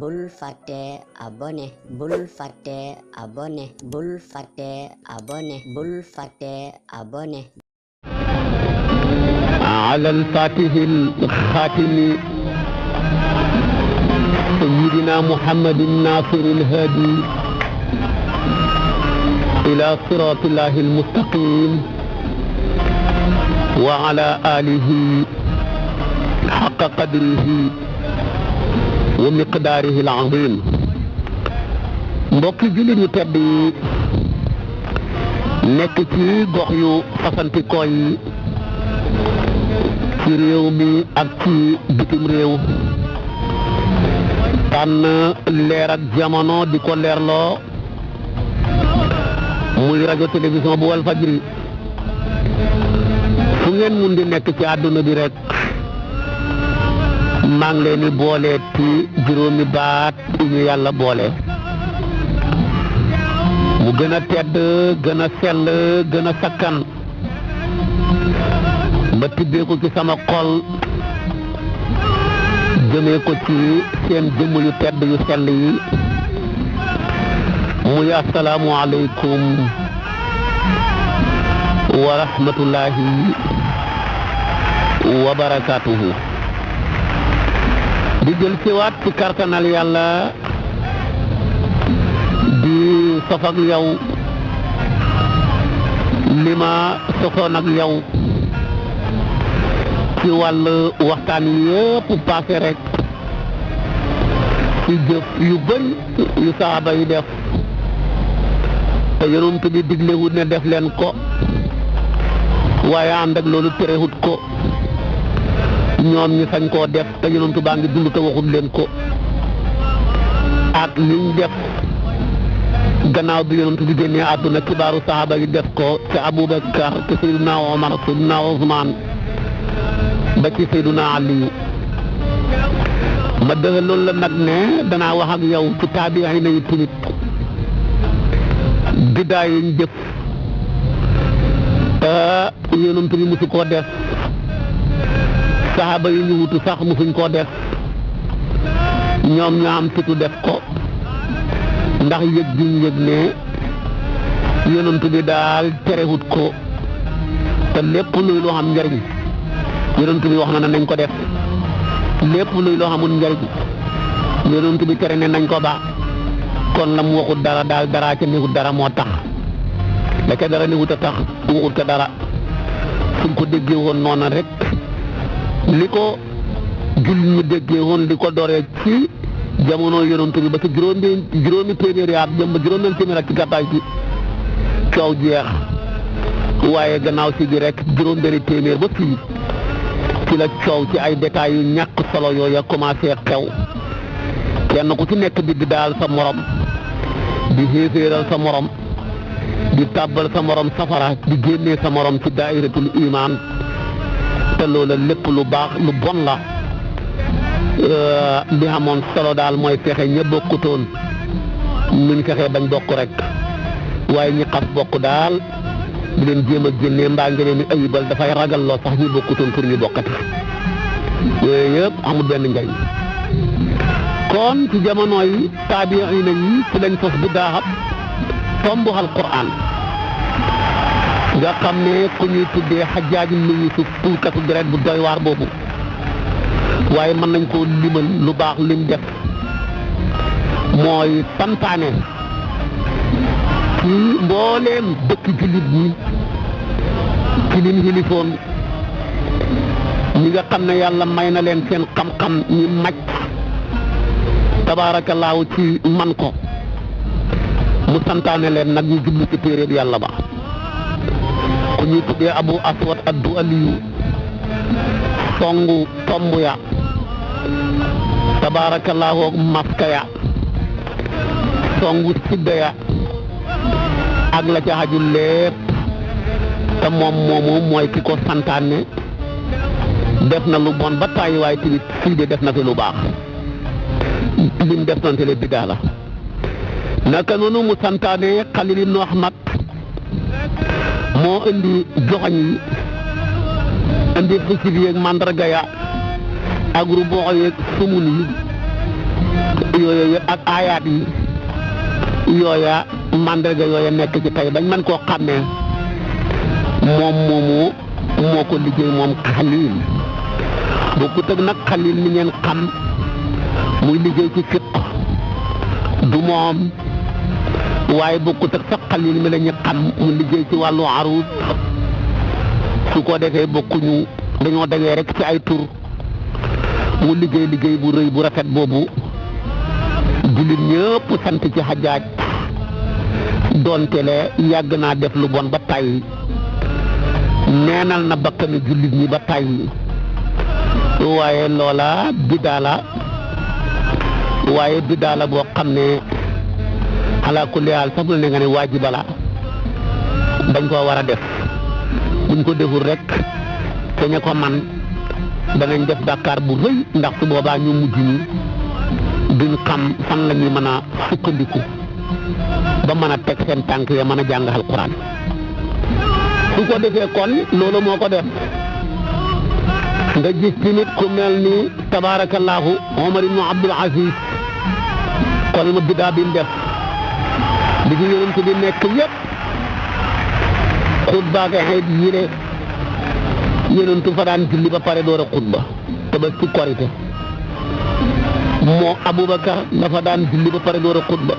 bul fàtte abonné bul fàtte abonné bul fàtte abonné bul fàtte abonné على الفاتح الخاتم سيدنا محمد الناصر الهادي إلى صراط الله المستقيم وعلى آله حق قدره ومقداره العظيم mbokki jullit ñu tedd yi nekk ci gox yu fasantikoo yi ci réew mi ak ci bitim réew tànn leer ak jamono di ko leerloo muy rajo télévision bu Walfadjri fu ngeen mun di nekk ci àdduna bi rek maa ngi leen di boole ci juróomi baat yu ñu yàlla boole mu gën a tedd gën a sell gën a sakkan ma tibbee ko ci sama xol jëmee ko ci seen jëmm yu tedd yu sell yi muy asalaamu aleykum wa rahmatullahi wa barakaatuhu di jël ci waat ci kartanal yàlla di sof ak yow li ma sofoon ak yow ci wàllu waxtaan yëpp passé rek ci jëf yu bëri yu saaba yi def te yonent bi diglewut ne def leen ko waaye ànd ak loolu terewut ko ñoom ñi sañ koo def te yonent baa ngi dund te waxut leen ko ak liñ def gannaaw bi yonent bi génnee àdduna kibaaru saaba yi def ko te Abubakar te Seydina Omar Seydina Usmaan ba ci Seydina Aliyu ma dëgg loolu la nag ne danaa wax ak yow ci taabi'i nañu tamit biddaa yi ñu jëf yonent bi musu koo def saxaaba yi ñu wutu sax musuñ koo def ñoom ñoo am fitu def ko ndax yëg gi ñu yëg ne yonent bi daal terewut ko te lépp luy loo xam njariñ yonent bi wax na ne nañ ko def lépp luy loo xamul njariñ yonent bi tere ne nañ ko baax kon la mu waxut dara daal dara ca newut dara moo tax la ca dara newut a tax waxut ko dara suñ ko déggee woon noona rek li ko jullit ñu déggee woon li ko doree ci jamono yonent bi ba ci juróomi téeméeri at jëm ba juróom-benn téeméer ak ci gàttaay ci coow jeex waaye gannaaw si gi rek juróom-benn téeméer ba fii ci la coow ci ay détails yu ñàkk solo yooya commencé xew kenn ku ci nekk di daal sa morom di xéeféeral sa morom di tàbbal sa morom safara di génnee sa morom ci daayiratul imaan te loola lépp lu baax lu bon la li amoon solo daal mooy fexe ña bokkutoon nuñ fexe bañ bokk rek waaye ñi xas bokk daal di leen jéem a génnee mbaa ngi leen di ayibal dafay ragal loo sax ñu bokkutoon pour ñu bokkati yooyu yëpp amul benn njariñ kon ci jamono yi taabi'iina yi ci lañ sos bi daaxab tombu alquran nga xam ne ku ñuy tuddee Hajjaaj ibn Yuusuf tuukatu deret bu doy waar boobu waaye mën nañ koo limal lu baax lim def mooy santaane ci mbooleem dëkk jullit ñi ci lim xilifoon ñi nga xam ne yàlla may na leen seen xam-xam ñi màcc tabaarakallaahu ci man ko mu santaane leen nag ñu jublu ci téeréeb yàlla ba ku ñuy tuddee Abu Aswad ad-Du'ali songu tomb ya tabaarakallaahu maska ya songu sidda ya ak la ca xajul lépp te moom moomu mooy ki ko santaane def na lu bon ba tàyyi waaye tamit fii de def na fi lu baax lim def nante le biddaa la naka noonu mu santaane Xalil ibnu Ahmad moo indi joxañ yi indi xisib yeeg mandarga ya ak rubox yeeg sumun yi yooyu ak aayaat yi yooya mandarga yooya nekk ci tey bañ mën koo xàmmee moom moomu moo ko liggéey moom Xaliil bokkut ak nag Xaliil mi ngeen xam muy liggéey ci fiq du moom waaye bokkut ak sax Xaliil mi la ñu xam mu liggéey ci wàllu aruud su ko defee bokkuñu dañoo dagee rek ci ay tur mu liggéey bu rëy bu rafet boobu jullit ñëpp sant ci Xajaaj doonte le yàgg naa def lu bon ba tàyyi neenal na bakkanu jullit ñi ba tàyyi waaye loola bidaa la waaye bidaa la boo xam ne ala kulli haal sax bu ne nga ne waajiba la dañ koo war a def buñ ko deful rek te ña ko man danañ def bàkkaar bu rëy ndax su boobaa ñu mujj ñi duñ xam fan la ñuy mën a sukkandiku ba mën a teg seen tànk ya mën a jàng alquran su ko defee kon loolu moo ko def nga gis tamit ku mel ni tabaarakallaahu Omar ibnu Abdul Aziz kon ma biddaa bi mu def li ci yonent bi nekk yëpp xutba ak xeet yile yonentu fa daan julli ba pare door a xutba Tabaski Korite moo Abubakar dafa daan julli ba pare door a xutba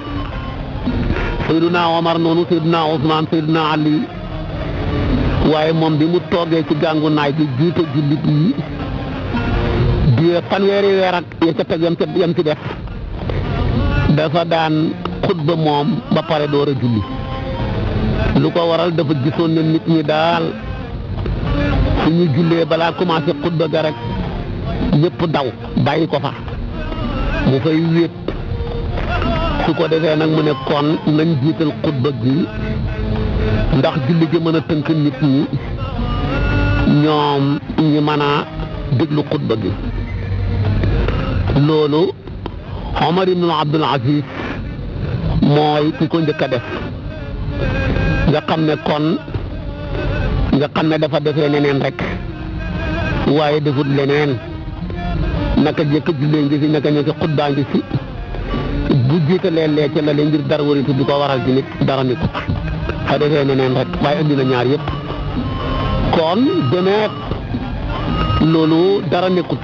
Seydina Omar noonu Seydina Ousmane Seydina Ali waaye moom bi mu toogee ci gàngu naay bi jiite jullit yi di fanweeri weer ak ya ca teg yam ci def dafa daan xutba moom ba pare door a julli lu ko waral dafa gisoon ne nit ñi daal suñu jullee balaa commencé xutba ga rek ñëpp daw bàyyi ko fa mu fay wéet su ko defee nag mu ne kon nañ jiital xutba gi ndax julli gi mën a tënk nit ñi ñoom ñi mën a déglu xutba gi loolu Omar ibn Abdul Aziz mooy ki ko njëkk a def nga xam ne kon nga xam ne dafa defee neneen rek waaye defut leneen naka jëkk jullee ngi si naka ñëw si xutbaa ngi si bu jiitalee lee ca la leen ngir dara waritu bi ko waral ci nit dara ni ko xa defee neneen rek waaye indi na ñaar yëpp kon demeet loolu dara nekkut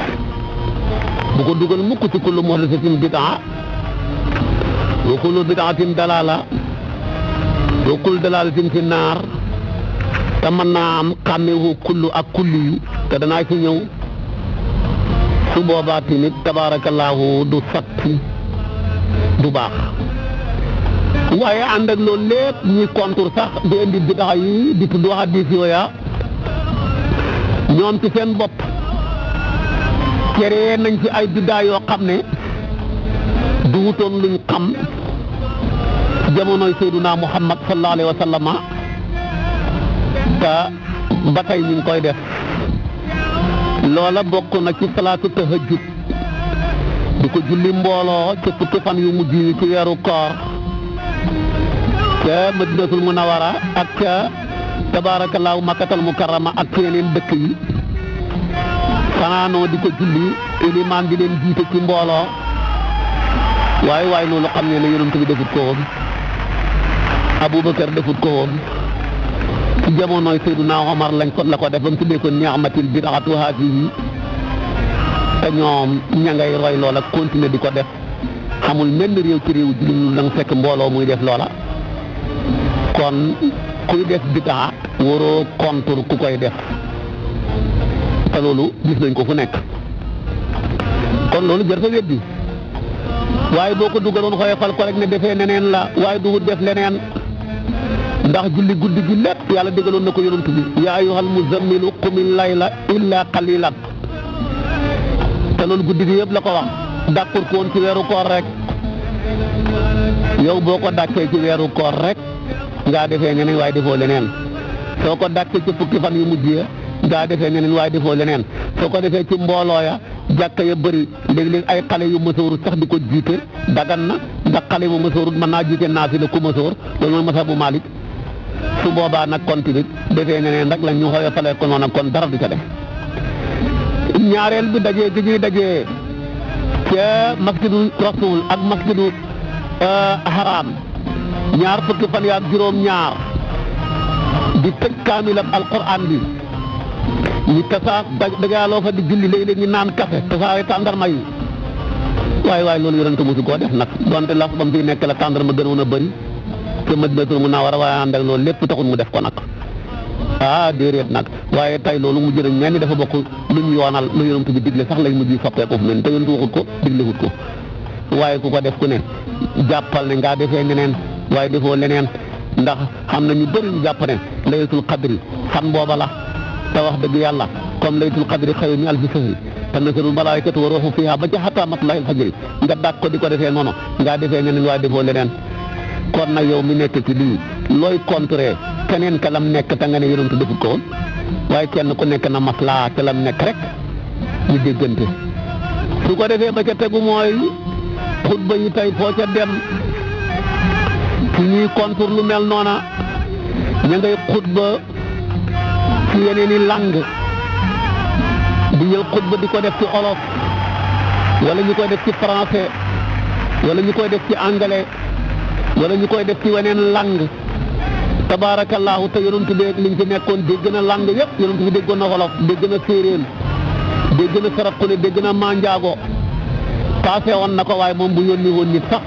bu ko dugal mukk ci kullu muhdathatin bid'a wa kullu bid'atin dalaala wa kullu dalaalatin fi naar te mën naa am xàmmewu kullu ak kulli yu te danaa ci ñëw su boobaa tamit tabaarakallaahu du sotti du baax waaye ànd ak loolu lépp ñuy contour sax di indi bid'a yi di tudd hadiis yooya ñoom ci seen bopp créé nañ ci ay bid'a yoo xam ne du wutoon luñ xam jamonoy Seydunaa Muhammad sallallahu alayhi wa sallam te ba tey ñu ngi koy def loola bokk na ci salaatu tahajjud di ko julli mbooloo ci fukki fan yu mujj yi ci weeru koor ca Madinatul Munawwara ak ca tabaarakallaahu Makkatal Mukarrama ak ci yeneen dëkk yi fanaanoo di ko julli ilimaan di leen jiite ci mbooloo waaye loolu xam ne yonent bi defut ko woon Abubakar defut ko woon ci jamonoy Seydina Omar lañ ko la ko def ba mu tuddee ko ni'matil bid'atu haadihi te ñoom ña ngay roy loola continuer di ko def xamul menn réew ci réew jullit ñu la nga fekk mbooloo muy def loola kon kuy def bid'a waroo kontur ku koy def te loolu gis nañ ko fu nekk kon loolu jar fa weddi waaye boo ko dugaloon xoyofal ko rek ne defee neneen la waaye du def leneen ndax julli guddi gi lépp yàlla digaloon na ko yonent bi yaa ayyuhal muzammilu qumil layla illa qalilan te loolu guddi gi yëpp la ko wax dàqur ko woon ci weeru koor rek yow boo ko dàkkee ci weeru koor rek ngaa defee neneen waaye defoo leneen soo ko dàkkee ci fukki fan yu mujj ya ngaa defee neneen waaye defoo leneen soo ko defee ci mbooloo ya jàkka ya bëri léeg-léeg ay xale yu mësoorut sax di ko jiite dagan na ndax xale mu mësoorut mën naa jiite naafila ku mësoor loolu mooy masabu Maalik su boobaa nag kon tamit defee neneen rek la ñu xoolee fale ko noonu kon dara du ca def ñaareel bi dajee gi ñuy dajee ca masjidu rasul ak masjidu haram ñaar fukki fan yaak juróom-ñaar di tëj kaamilab alquran bi ñu tasaa dagaaloo fa di julli léeg-léeg ñu naan café tasaare tàndarma yi waaye loolu yonent mosu koo def nag donte las bam fi nekk la tàndarma gënoon a bëri te Madinatul Munawwara waaye ànd ak loolu lépp taxul mu def ko nag déedéet nag waaye tey loolu mu jëriñ mel ni dafa bokk lu ñu yoonal lu yonent bi digle sax lay mujj soppeeku fu mel te yonent waxut ko diglewut ko waaye ku ko def ku ne jàppal ne ngaa defee neneen waaye defoo leneen ndax xam na ñu bëri ñu jàpp ne laylatul qadri fan booba la te wax dëgg yàlla comme laylatul qadri xayrun min alfi shahri tanazzalul malaa'ikatu wa ruuhu fiihaa ba ca hattaa matla'il fajri nga dàq ko di ko defee noonu ngaa defee neneen waaye defoo leneen kon nag yow mi nekk ci lii looy contrer keneen ka lam nekk te nga ne yonent defut ko woon waaye kenn ku nekk na maslaa te lam nekk rek ñu déggante su ko defee ba ca tegu mooy xutba yi tey foo ca dem ci ñuy contour lu mel noona ña ngay xutba ci yeneen i langue di jël xutba di ko def ci olof wala ñu koy def ci français wala ñu koy def ci anglais wala ñu koy def ci weneen langue tabaarakallaahu te yonent bi liñ ci nekkoon dégg na langue yëpp yonent bi déggoon na wolof dégg na séeréer dégg na sarakune dégg na manjaago passé woon na ko waaye moom bu yónni woon nit sax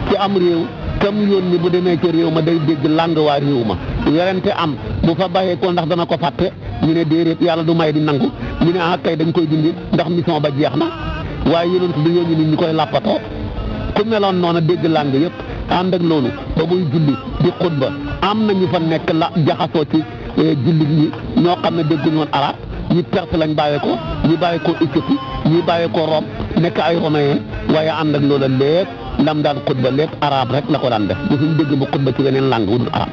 ci am réew kam yónni bu demee ci réew ma day dégg langue waa réew ma werante am bu fa baxee ko ndax dana ko fàtte ñu ne déedéet yàlla du may di nangu ñu ne kay dañ koy dindi ndax mission ba jeex na waaye yonent du yónni nit ñi koy làppatoo ku meloon noonu dégg langue yëpp ànd ak loolu ba muy julli di xutba am na ñu fa nekk la jaxasoo ci jullit ñi ñoo xam ne dégguñu woon arab ñi Perse lañ bàyyee ko ñi bàyyee ko Éthiopie ñi bàyyee ko Rome nekk ay romain waaye ànd ak loola lépp lam daan xutba lépp arab rek la ko daan def mosuñ dégg mu xutba ci weneen langue wudul arab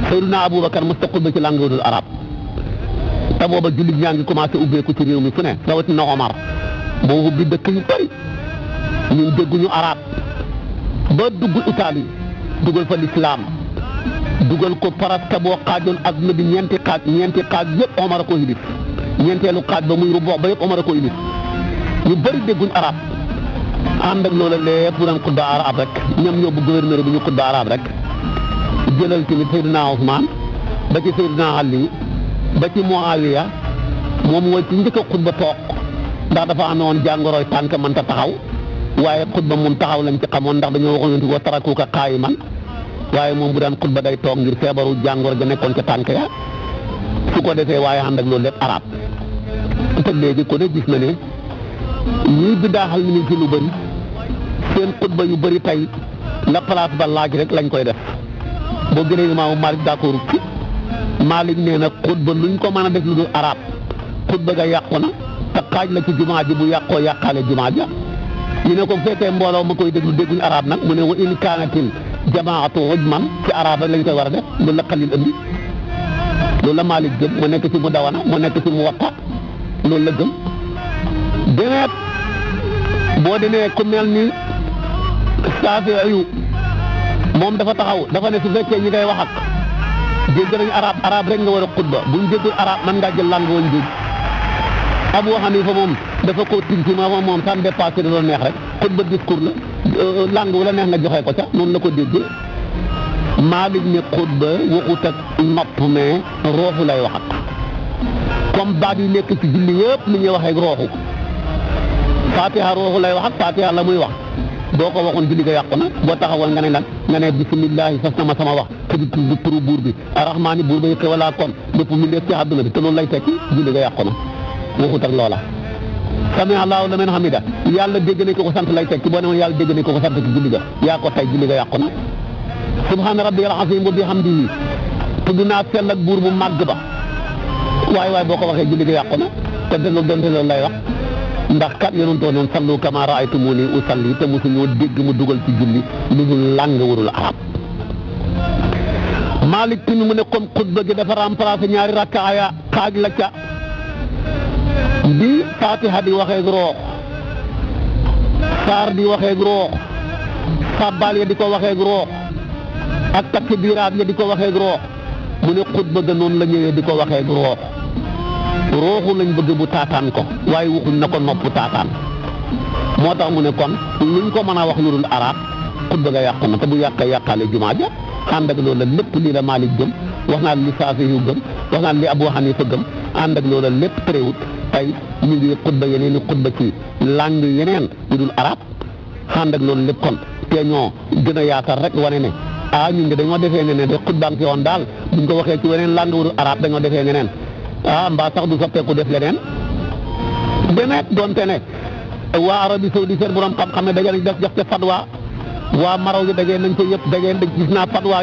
Seydina Aboubacar mos ta xutba ci langue wudul arab te booba jullit ñaa ngi commencé ubbeeku ci réew mi fu ne rawatina Omar moo ubbi dëkk yu bëri ñun dégguñu arab ba dugg Italie dugal fa lislaam dugal ko presque boo xaajoon adduna bi ñeenti xaaj yëpp Omar a ko yilif ñeenteelu xaaj ba muy rubo ba yëpp Omar a ko yilif ñu bëri dégguñ arab ànd ak loola lépp bu doon xutba arab rek ñoom ñoo bu gouverneur bi ñu xutba arab rek jëlal tamit Seydina Ousmane ba ci Seydina Ali ba ci Muawiya moom mooy ci njëkk a xutba toog ndax dafa amoon jàngoroy tànk mënta taxaw waaye xutba moom taxaw lañ ci xamoon ndax dañoo waxoon yonent wa tarakuka qaa'iman waaye moom bu daan xutba day toog ngir feebaru jàngoro ja nekkoon ca tànk ya su ko defee waaye ànd ak loolu lépp arab te léegi ko ne gis na ne ñuy bidaaxal ni ci lu bëri seen xutba yu bëri tey la place ba laaj rek lañ koy def boo gënee imaamu Malik d'accord ci Malik nee na xutba luñ ko mën a def lu dul arab xutba ga yàqu na te xaaj la ci jumaa ji bu yàqoo yàqaale jumaa ja ñu ne ko fekkee mbooloo ma koy déglu dégguñu arab nag mu ne wa in kaanatil jamaatu ujman ci arab rek lañ koy war a def loolu la xalil indi loolu la Malik gëm mu nekk ci mu dawana mu nekk ci mu watta loolu la gëm demeet boo demee ku mel ni Saafi'i moom dafa taxaw dafa ne su fekkee ñi ngay wax ak dégg nañu arab rek nga war a xutba buñ déggul arab man ngaa jël langue woon dégg Abu Hanifa moom dafa ko tinki moom san dépassé da doon neex rek xutba discours la langue wala neex nga joxe ko ca noonu la ko déggee Maalik ne xutba waxut ak nopp mais rooxu lay wax ak comme baat yi nekk ci julli yëpp li ñuy waxee ak rooxu Fatiha rooxu lay wax ak Fatiha la muy wax boo ko waxoon julli ga yàqu na boo taxawal nga ne lan nga ne bisimillahi sas na ma sama wax te di turu buur bi arrahmaani buur ba yëkkee wala kon lépp mi def ci àdduna bi te loolu lay tekki julli ga yàqu na waxut ak loola sami Allahu liman hamida yàlla dégg nañ ko ko sant lay tekki boo ne woon yàlla dégg nañ ko ko sant ci julli ga yaa ko tey julli ga yàqu na subhaana rabbiyal aziim wa bihamdihi tudd naa sell ak buur bu màgg ba waaye boo ko waxee julli ga yàqu na te loolu donte loolu lay wax ndax kat yonentoo noon sallu kama raaytumuni usalli te mosuñoo dégg mu dugal ci julli lu dul làng warul arab Malik tamit mu ne comme xutba gi dafa remplacé ñaari rakkaaya xaaj la ca bi Fatiha di waxee roox saar di waxee roox sabbal ya di ko waxee roox ak takbiraat ya di ko waxee roox mu ne xutba ga noonu la ñëwee di ko waxee roox rooxu lañ bëgg bu taataan ko waaye waxuñ na ko nopp taataan moo tax mu ne kon luñ ko mën a wax lu dul arab xutba ga yàqu na te bu yàqee yàqaale jumaa ja ànd ak loolu lépp lii la Maalik gëm wax naa li Saafi yu gëm wax naa li Abu Hanifa gëm ànd ak loolu lépp terewut tey ñu ngi xutba yeneen i xutba ci langue yeneen yu dul arab ànd ak loolu lépp kon te ñoo gën a yaatal rek wane ne ñun de dañoo defee neneen rek xutbaa ngi ci woon daal buñ ko waxee ci weneen langue wu dul arab dañoo defee neneen mbaa sax du soppeeku def leneen demeet doonte ne waa Arabie Saoudite seen borom xam-xam ne daje nañ def jox ca fatwa waa Maroc yi dajee nañ ko yëpp dajee gis naa fatwa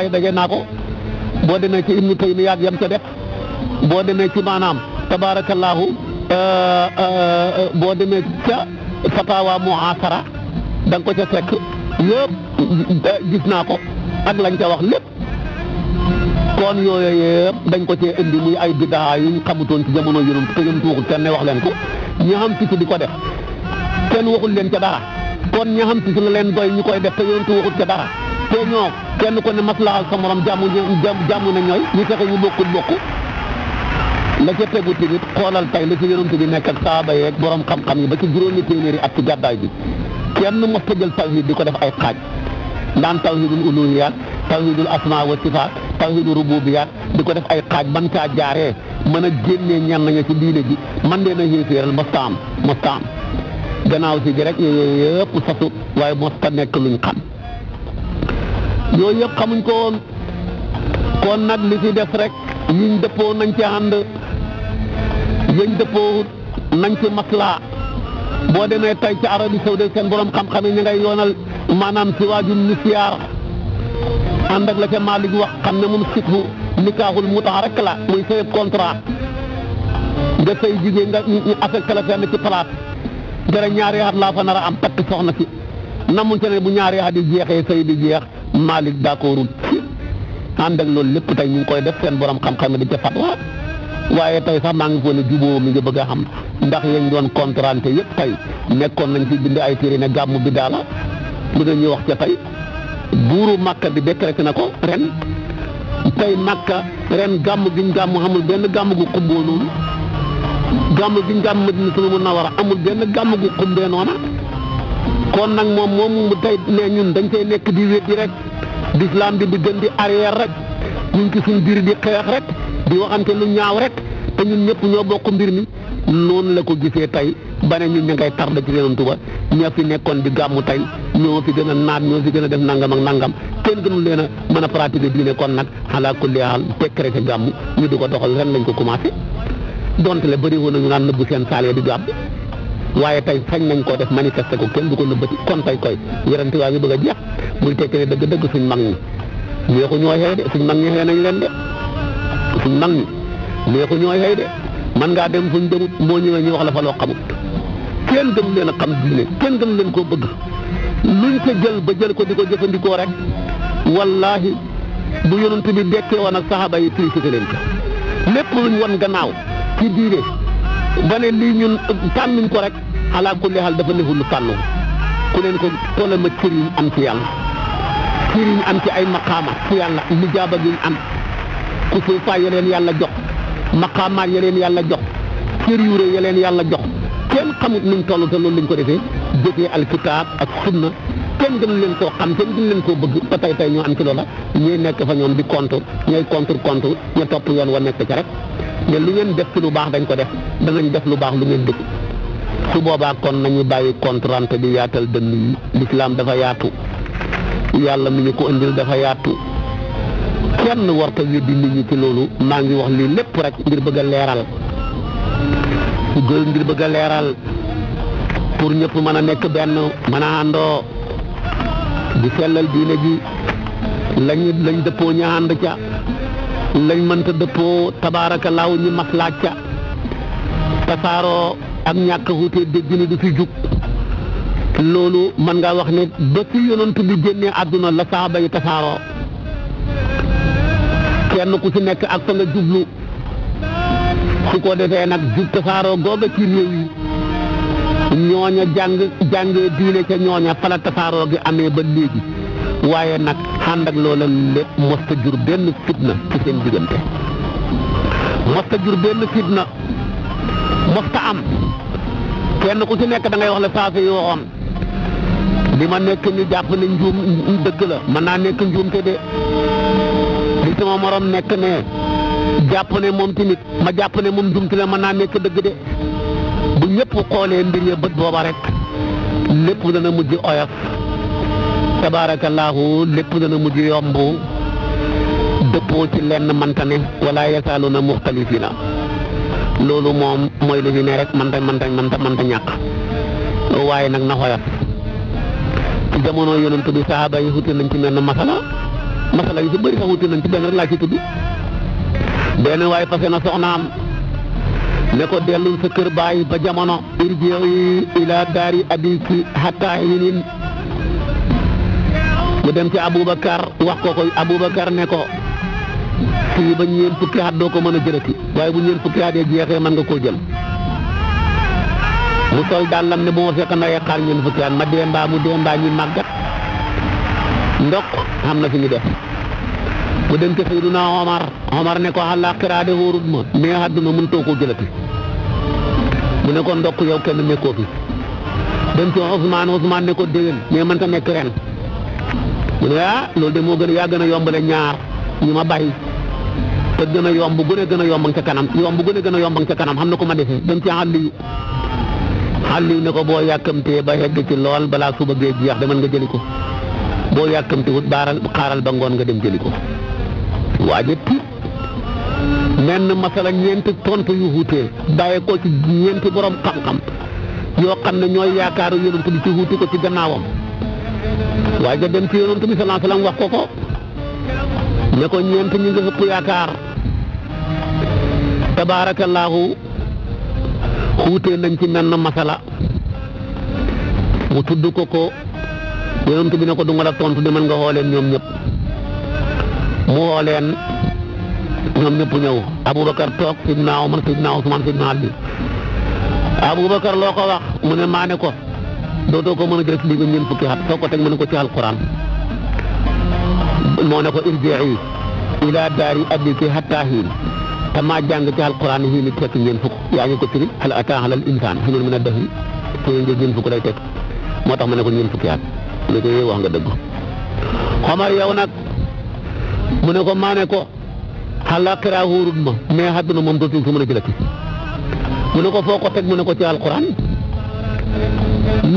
yi dajee naa ko boo demee ci Ibnu Taymiya yam ca def boo demee ci maanaam tabaarakallaahu boo demee ca fatawa muasara da nga ko ca fekk yëpp gis naa ko ak lañ ca wax lépp kon yooyu yëpp dañ ko cee indi muy ay biddaa yu ñu xamutoon ci jamono yonent te yonent waxul kenn ne wax leen ko ñi xam ci di ko def kenn waxul leen ca dara kon ñi xam ci la leen doy ñu koy def te yonent waxul ca dara te ñoo kenn ko ne maslaxal sa morom jàmm na ñooy ñu fexe ñu bokkul bokku la ca tegu tamit xoolal tay la ci yonent bi nekk ak saaba yeeg borom xam-xam yi ba ci juróomi téeméeri at ci gàddaay bi kenn mos ta jël tawhid di ko def ay xaaj daan tawhidul uluhiyaat tawhidul asmaa wa sifaat tawhidul rububiyaat di ko def ay xaaj ban caa jaaree mën a génnee ñenn ña ci diine ji man dee na xéeféeral mostaam gannaaw si gi rek yooyu yëpp sasu waaye mosta nekk luñ xam yooyu yëpp xamuñ ko woon kon nag li ci def rek yiñ dëppoo nañ ci ànd yañ dëppoo nañ ci maslaa boo demee tey ci Arabie Saoudite seen borom xam-xam yi ñu ngay yoonal maanaam si waajum ni siyaar ànd ak la ca Maalik wax xam ne moom sithu nikaaxul mutaa rek la muy say contrat nga say jigéen nga ñu affecté la fenn ci place dara ñaari at laa fa nar a am takk soxna si namuñ ca ne bu ñaari at yi jeexee say di jeex Maalik d'accordul ci ànd ak loolu lépp tey ñu ngi koy def seen borom xam-xam di ca fatwa waaye tey sax maa ngi foog ne jubóo mi nga bëgg a xam ndax yañ doon contranté yëpp tey nekkoon nañ fi bind ay téere ne gàmmu bi daala lu ne ñu wax ca tey buuru Makka bi décrété na ko ren tey Makka ren gàmm giñ gàmm amul benn gàmm gu xumboo noonu gàmm giñ gàmm Madinatul Munawwara amul benn gàmm gu xumbee noona kon nag moom tey ne ñun dañ koy nekk di weddi rek l'islam bi di gën di arrière rek ñun ci suñ biir di xeex rek di waxante lu ñaaw rek te ñun ñëpp ñoo bokk mbir mi noonu la ko gisee tey ba ne ñun ña ngay tarda ci Yonent ba ña fi nekkoon di gàmmu tey ñoo fi gën a naat ñoo fi gën a def nangam ak nangam kenn gënul leen a mën a pratiquer diine kon nag ala kulli haal décrété gàmmu ñu di ko doxal ren lañ ko commencé donte le bëri woon nañu naan nëbbu seen saal di gàmm waaye tey sañ nañ koo def manifesté ko kenn du ko nëbbati kon tey koy werante waa ngi bëgg a jeex muy tekki ne dëgg-dëgg suñ mag ñi neexu ñoo xëy de suñ mag ñi xëy nañ leen de suñ mag ñi neexu ñoo xëy de man ngaa dem fuñ demut moo ñëwee ñu wax la fa loo xamut kenn gënu leen a xam diine kenn gënu leen koo bëgg luñ ko jël ba jël ko di ko jëfandikoo rek wallahi bu yonent bi dekkee woon ak saxaaba yi critiqué leen ko lépp luñ won gannaaw ci diine ba ne lii ñun tànnuñ ko rek ala kulli haal dafa neful lu tànnu ku leen ko tollal ma cër yi am ci yàlla cër yi am ci ay maqaama ci yàlla lijaaba gi am ku suufaay ya leen yàlla jox maqaamaat ya leen yàlla jox cër yu rëy ya leen yàlla jox kenn xamut nuñ toll te loolu lañ ko defee jëfee alkitaab ak sunna kenn gënu leen koo xam kenn gënu leen koo bëgg ba tey ñu am ci loola ñuy nekk fa ñoom di contre ñooy contre ñu topp yoon wa nekk ca rek mais lu ngeen def ci lu baax dañ ko def danañ def lu baax lu ngeen bëgg su boobaa kon nañu bàyyi contrante di yaatal dënn yi l'islam dafa yaatu yàlla mi ñu ko indil dafa yaatu kenn warta weddi nit ñi ci loolu maa ngi wax lii lépp rek ngir bëgg a leeral ngir bëgg a leeral pour ñëpp mën a nekk benn mën a àndoo di sellal diine ji lañ dëppoo ñu ànd ca lañ mënta dëppoo tabaarakallaahu ñu maslaaj ca tasaaroo ak ñàkk wuute dégg ni du fi jug loolu mën ngaa wax ne ba ci yonent bi génnee àdduna la saaba yi tasaaroo kenn ku ci nekk ak fa nga jublu su ko defee nag jub tasaaroo googa ci réew yi ñooña jàngee diine ca ñooña fala tasaaroo gi amee ba léegi waaye nag ànd ak loola lépp mosta jur benn fitna ci seen diggante mosta jur benn fitna mosta am kenn ku ci nekk da ngay wax la saafi yi waxoon li ma nekk ni jàpp ne njuum dëgg la mën naa nekk njuum te de li sama morom nekk ne jàpp ne moom tamit ma jàpp ne moom njuum te la mën naa nekk dëgg de bu ñëpp xoolee mbir ya bët booba rek lépp dana mujj oyof tabaarakallaahu lépp dana mujj yomb dëppoo ci lenn manta ne wala yasaaluna muxtalifiina loolu moom mooy lu fi ne rek manta ñàkk waaye nag na xoyat ci jamono yonent bi sahaaba yi wuute nañ ci menn masala yu si bëri sax wuute nañ ci benn rek laa ci tudd benn waaye fase na soxnaam ne ko dellul sa kër baay ba jamono irji'i ila daari abiki hatta hinin mu dem ci Aboubacar wax ko Aboubacar ne ko fii ba ñeent fukki at doo ko mën a jëlati waaye bu ñeent fukki at yi jeexee mën nga koo jël mu sol dàllam ne bu ma fekk ndayee xaar ñeent fukki at ma dee mbaa mu dee mbaa ñu màggat ndok xam na fi ñu def mu dem ci Seydina Omar ne ko àllaaxira de wóorut ma mais àdduna mën too koo jëlati mu ne ko ndokk yow kenn nekkoo fi dem ci Ousmane ne ko déwén mais mën ta nekk ren mu ne loolu de moo gën a yaa gën a yombale ñaar ñu ma bàyyi te gën a yomb gën a gën a yomb ca kanam yomb gën a yomb ca kanam xam na ko ma defee dem ci Aliou ne ko boo yàkkamtee ba yegg ci lool balaa suba géej jeex demal nga jëli ko boo yàkkamtee wut xaaral ba ngoon nga dem jëli ko waaye tiit menn masala ñeenti tontu yu wuute bàyyi ko ci ñeenti borom xam-xam yoo xam ne ñooy yaakaaru yonent bi ci wuute ko ci gannaawam waaye nga dem ci yonent bi sallallahu alayhi wasallam wax ko ne ko ñeent ñi nga ëpp yaakaar tabaarakallaahu wuute nañ ci menn masala mu tudd ko yonent bi ne ko du nga la tontu demal nga xooleen ñoom ñëpp mu xooleen ñoom ñëpp ñëw Aboubacar toog Sidna Omar Sidna Ousmane Sidna Ali Aboubacar loo ko wax mu ne maa ne ko dootoo ko mën a jël ci lii ba ñeent fukki at soo ko teg mu ne ko ci alquran moo ne ko irji'i ila daari abiki hatta hiin te maa jàng ci alquran hiin it fekk ñeent fukk yaa ngi ko firi hal ataa alal insaan hiinun mina dahri te ñeent fukk lay teg moo tax ma ne ko ñeent fukki at mu ne ko yee wax nga dëgg Omar yow nag mu ne ko maa ne ko àllaaxira wóorut ma mais àdduna moom dootuñ ko mën a jëlati mu ne ko foo ko teg mu ne ko ci alquran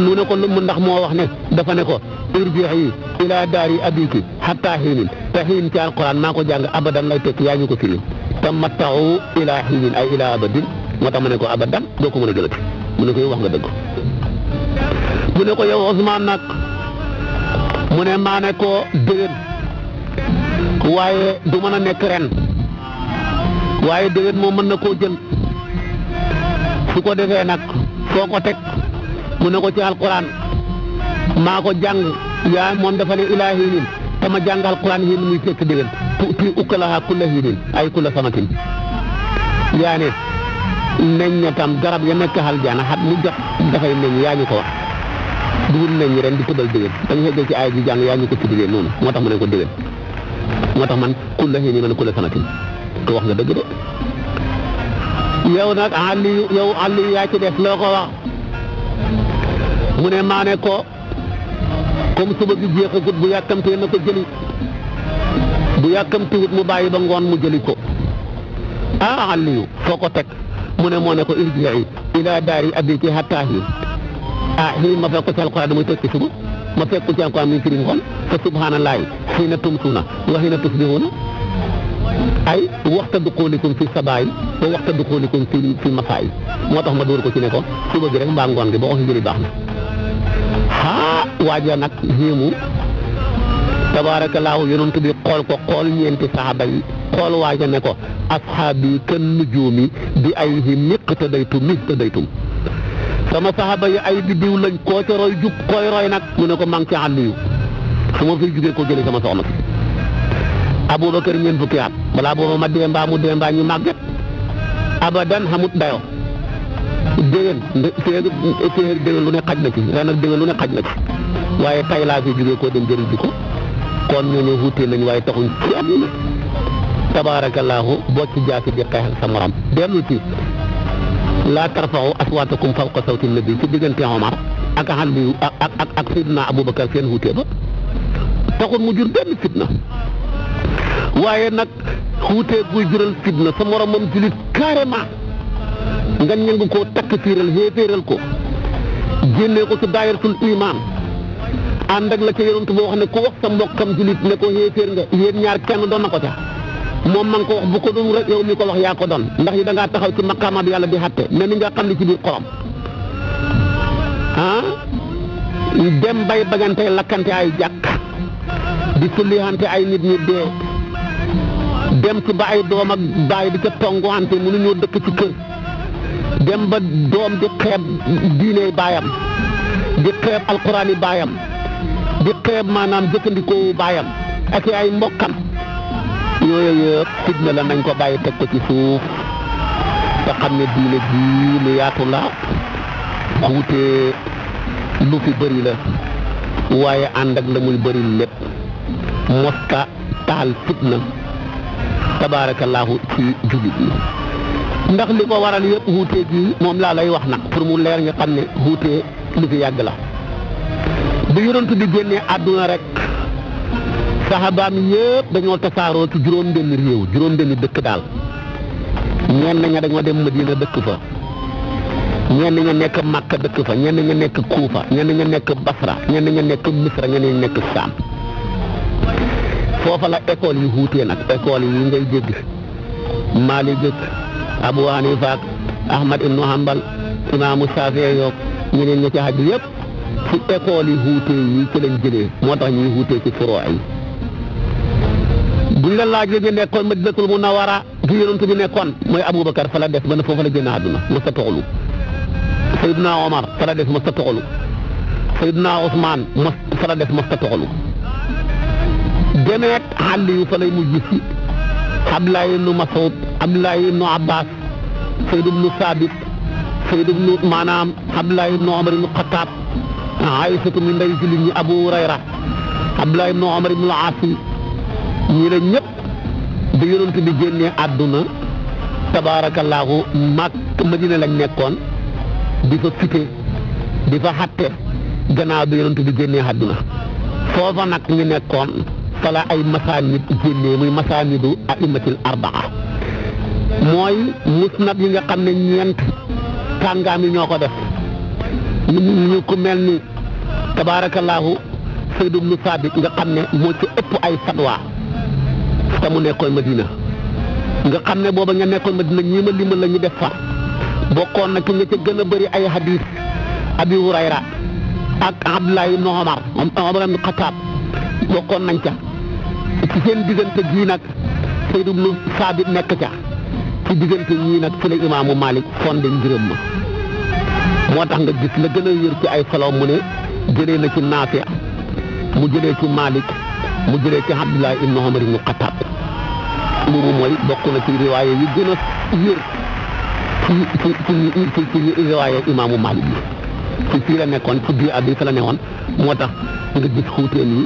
mu ne ko lu ndax moo wax ne dafa ne ko irji'i ila daari abiki hatta hiinin te hiin ci alquran maa ko jàng abadan lay tekk yaa ñu ko firi tamatta'u ila hiinin ay ila abadin moo tax ma ne ko abadan doo ko mën a jëlati mu ne ko yow wax nga dëgg mu ne ko yow Ousmane nag mu ne maa ne ko déwén waaye du mën a nekk ren waaye déwén moom mën na koo jël su ko defee nag foo ko teg mu ne ko ci alquran maa ko jàng yaa moom dafa ne ilaa hiinin te ma jàng alquran hiin muy fekk déwén tuuti ukalaha kulla hiinin ay kulla samatin yaa ne meññatam garab ya nekk aljana xat mu jot dafay meññ yaa ñu ko wax dugul meññ ren di tëbal déwén da nga xeggee ci ay ji jàng yaa ñu ko tuddee noonu moo tax ma ne ko déwén moo tax man kulla hiinin man kulla samatin ko wax nga dëgg de yow nag Aliou yaa ci def loo ko wax mu ne maa ne ko comme suba gi jeexagut bu yàkkamtee na ko jëli bu yàkkamtiwut mu bàyyi ba ngoon mu jëli ko Aliou foo ko teg mu ne moo ne ko irji'i ila daari abiki hatta hiin hiin ma fekk ko ci alquran damay tekki suba ma fekk ko ci alquran muy firi ngoon fa subhanallaahi hiina tumsuuna wa hiina tusbihuuna ay waxta duxulikum fi sabaay ba waxta duxulikum fi masaay moo tax ma dóor ko ci ne ko suba gi rek mbaa ngoon gi boo ko fi jëli baax na waaja nag yéemu tabaarakallaahu yonent bi xool ko xool ñeenti saxaaba yi xool waaja ne ko ashaabi kan nujuumi bi ayhim iqtadaytum sama saxaaba yi ay biddiw lañ koo ca roy jub koy roy nag mu ne ko maa ngi ci Aliyu su ma fiy jugee ko jëli sama soxna si Aboubacar ñeent fukki at balaa booba ma dee mbaa mu dee mbaa ñu màgget abadan xamut dayo déwén déwén lu ne xaj na ci ren nag déwén lu ne xaj na ci waaye tay laa fi jógee koo dem jëriñ ji ko kon ñooñu wuute nañ waaye taxuñ ci àdduna tabaarakallaahu boo ci jaasi di xeex ak sa morom dellu ci laa tarfa'u aswaatakum fawqa sawti nabi ci diggante Omar ak Aliyu ak Seydina Aboubacar seen wuute ba taxul mu jur benn fitna waaye nag wuute guy jural fitna sa moromam julit carrément nga ñëng koo takk fiiral xéeféeral ko génnee ko ci daayiratul iman ànd ak la ca yonent boo wax ne ku wax sa mbokkam julit ne ko xéeféer nga yéen ñaar kenn doon na ko ca moom man ko wax bu ko doon rek yow mi ko wax yaa ko doon ndax yi da ngaa taxaw ci maqaama bi yàlla di xatte mais ni nga xam ne ci biir xorom dem bay bagante lakkante ay jàkk di sullihante ay nit ñu dee dem ci ba ay doom ak baay di ca tonguwante mënuñoo dëkk ci kër dem ba doom di xeeb diine baayam di xeeb alquran yi baayam di xeeb maanaam jëkkandikoo baayam ak ay mbokkam yooyu yëpp fitna la nañ ko bàyyi teg ko ci suuf te xam ne diine ji lu yaatu la wuute lu fi bëri la waaye ànd ak la muy bëri lépp mosta taal fitna tabaarakallaahu ci jullit yi ndax li ko waral yëpp wuute gi moom laa lay wax nag pour mu leer nga xam ne wuute lu fi yàgg la bu yonent bi génnee àdduna rek saxaabaam yëpp dañoo tasaaroo ci juróom-benn réew juróom-benn dëkk daal ñenn ña dañoo dem Madina dëkk fa ñenn ña nekk Makka dëkk fa ñenn ña nekk Kuufa ñenn ña nekk Basra ñenn ña nekk Misra ñenn ña nekk Saam foofa la école yi wuutee nag école yi ngay dégg Maalik Abu Hanifa Ahmad ibnu Hanbal Imaamu Saafi'i yoog ñeneen ña ci haju yëpp ci école yi wuutee yi ci lañ jëlee moo tax ñuy wuutee ci furoo yi buñ la laajee ñu nekkoon Madinatul Munawwara gi yonent bi nekkoon mooy Aboubacar fa la def ba ne foofa la génn àdduna mos a toxalu Seydina Omar fa la def mos a toxalu Seydina Ousmane fa la def mos a toxalu demeet Aliyu fa lay mujj si Abdoulaye ibnu Mas'ud Abdoulaye ibnu Abbas Seyd ibnu Saabit Seyd ibnu maanaam Abdoulaye ibnu Omar ibnu Xattaab Aysatu mi ndey jullit ñi Abu Hurayra Abdoulaye ibnu Omar ibnu Aasi ñii la ñëpp bi yonent bi génnee àdduna tabaarakallaahu Madina lañ nekkoon di fa fite di fa xatte gannaaw bi yonent bi génnee àdduna foofa nag ñu nekkoon fala ay masaanid génnee muy masaanidu a'immatil arbaa mooy musnad yi nga xam ne ñeent kàngaam yi ñoo ko def ñu ko mel ni tabaarakallaahu Sayd ibnu Saabit nga xam ne moo ci ëpp ay fatwa te mu nekkoon Madina nga xam ne booba nga nekkoon Madina ñii ma limal la ñu def fa bokkoon na ci nga ca gën a bëri ay hadis Abi Hurayra ak Abdoulaye ibnu Omar ibnu Xataab bokkoon nañ ca ci seen diggante gii nag Sayd ibnu Saabit nekk ca ci diggante ñii nag ci la imaamu Malik fonde ngërëm ma moo tax nga gis la gën a yër ci ay solo mu ne jëlee na ci Naafi mu jëlee ci Malik mu jëlee ci Abdoulaye ibnu Omar ibnu Xataab loolu mooy bokk na ci riwaaye yi gën a yër ci riwaaye imaamu Malik bi fii la nekkoon ci biir ab bi fa la newoon moo tax nga gis xuuteen yi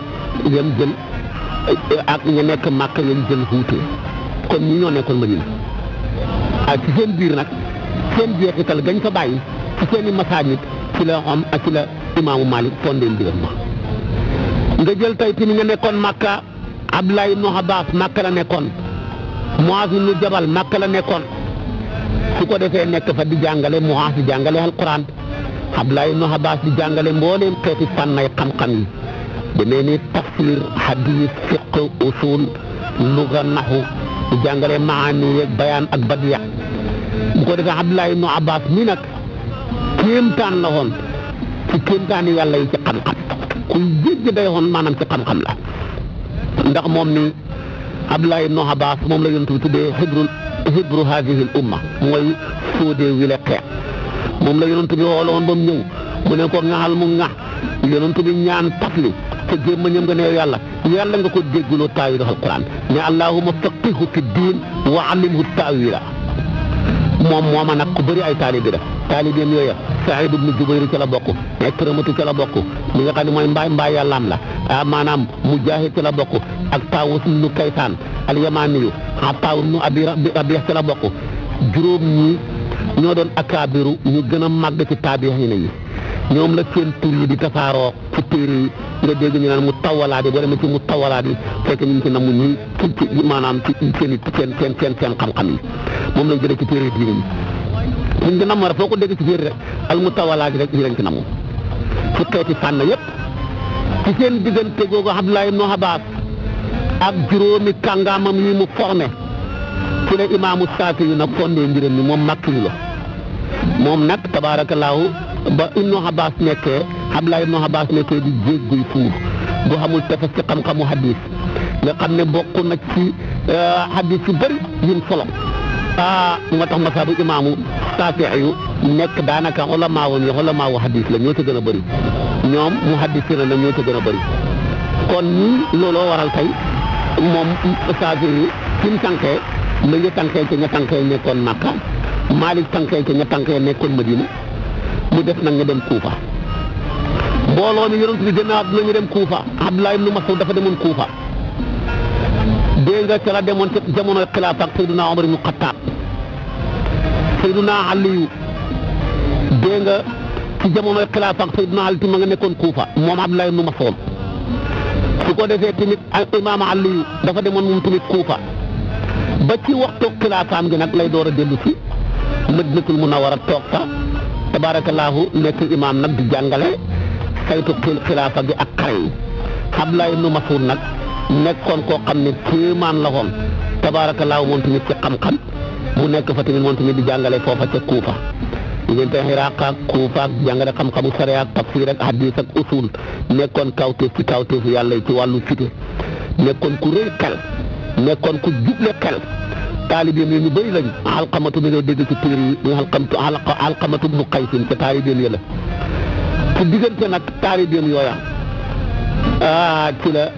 yem jël ak ñu nekk Màkka yem jël xuutee kon ñi ñoo nekkoon Madina ak ci seen biir nag seen jeexital gañ fa bàyyi ci seen i masaanid ci la xam ak ci la imaamu Malik fondé mbiram ma nga jël tey tamit nga nekkoon Makka Abdoulaye ibnu Abbas Makka la nekkoon Muaz ibnu Jabal Makka la nekkoon su ko defee nekk fa di jàngale Muaz di jàngale alquran Abdoulaye ibnu Abbas di jàngale mbooleem xeeti fànnay xam-xam yi demee ni tafsir hadis fiqh usul luga naxu di jàngale maani yeeg bayaan ak badiya bu ko defee Abdoulaye ibnu Abbas mi nag kéemtaan la woon ci kéemtaani yàlla yi ci xam-xam ku jéggi day woon maanaam ci xam-xam la ndax moom ni Abdoulaye ibnu Abbas moom la yonent bi tuddee hibru haadihi l umma mooy fóodee wile xeet moom la yonent bi xool woon ba mu ñëw mu ne ko ŋaxal mu ŋax yonent bi ñaan tafli te gémmañam nga ne yàlla nga ko dégguloo taawilu alquran ne allahumma faqihu fi diin wa allimhu taawila moom mooma nag ku bëri ay taalibi la taalibeem yooya Saïd ibnu Jubayr ci la bokk Ikrimatu ci la bokk mi nga xam ne mooy mbaay yàllaam la maanaam Mujaahid ci la bokk ak Taawus ibnu Kaysaan al-Yamaani yu Ataa ibnu Abi Rabiih ci la bokk juróom ñi ñoo doon akaabiru ñu gën a màgg ci taabixiina yi ñoom la seen tur yi di tasaaroo ci téere yi nga dégg ñu naan mu tawalaat yi boo demee ci mu tawalaat yi fekk ñu ngi ci namu ñi ci maanaam ci seen xam-xam yi moom lañ jëlee ci téere diine yi ñu ngi namm rek foo ko dégg ci téere rek al mu tawalaat yi rek yi lañ ci namu ci xeeti fànn yépp ci seen diggante googu Abdullah ibn Abbas ak juróomi kàngaamam yi mu formé ci la imaamu Saafi yu nag fondé mbiram mi moom makki la moom nag tabaarakallaahu ba ibnu Abbas nekkee Abdullah ibnu Abbas nekkee di jégguy fuur bu xamul tefes ci xam-xamu hadis nga xam ne bokk na ci hadis yu bëri yim solo moo tax masaabu imaamu Saafi yu nekk daanaka ulamaawu hadis la ñoo ca gën a bëri ñoom muhaddisiina la ñoo ca gën a bëri kon ñii looloo waral tey moom Saafi yi fi mu tànkee la ñu tànkee ci ña tànkee nekkoon Makka Maalik tànkee ci ña tànkee nekkoon Madina mu def nag ñu dem Kuufa mbooloo mi yonent bi gën a àdduna ñu dem Kuufa Abdullah ibn Mas'ud dafa demoon Kuufa dégg nga ca la demoon ci jamonoy xilaafa ak Seydina Omar ibn Xattaab Seydina Aliyu dégg nga ci jamonoy xilaafa ak Seydina Ali ma nga nekkoon Kuufa moom Abdullah ibn Mas'ud su ko defee tamit imaam Aliyu dafa demoon moom tamit Kuufa ba ci waxtu xilaafaam gi nag lay door a dellu si Madinatul Munawwara toog fa tabaarakallaahu nekk imaam nag di jàngale saytu xilaafa gi ak xare yi Abdullah ibn Mas'ud nag nekkoon koo xam ne kéemaan la woon tabaarakallaahu moom tamit ci xam-xam mu nekk fa tamit moom tamit di jàngale foofa ca Kuufa diggante Iraq ak Kuufa ak jàngale xam-xamu sariya ak tafsir ak hadis ak usul nekkoon kawteef ci kawteefu yàlla ci wàllu cité nekkoon ku rëy xel nekkoon ku juble xel taalibeem yi ñu bëri lañ Alqamatu mi nga dégg ci téere yi Alqamatu ibnu Qaysin ca taalibeem yi la ci diggante nag taalibeem yooya ci la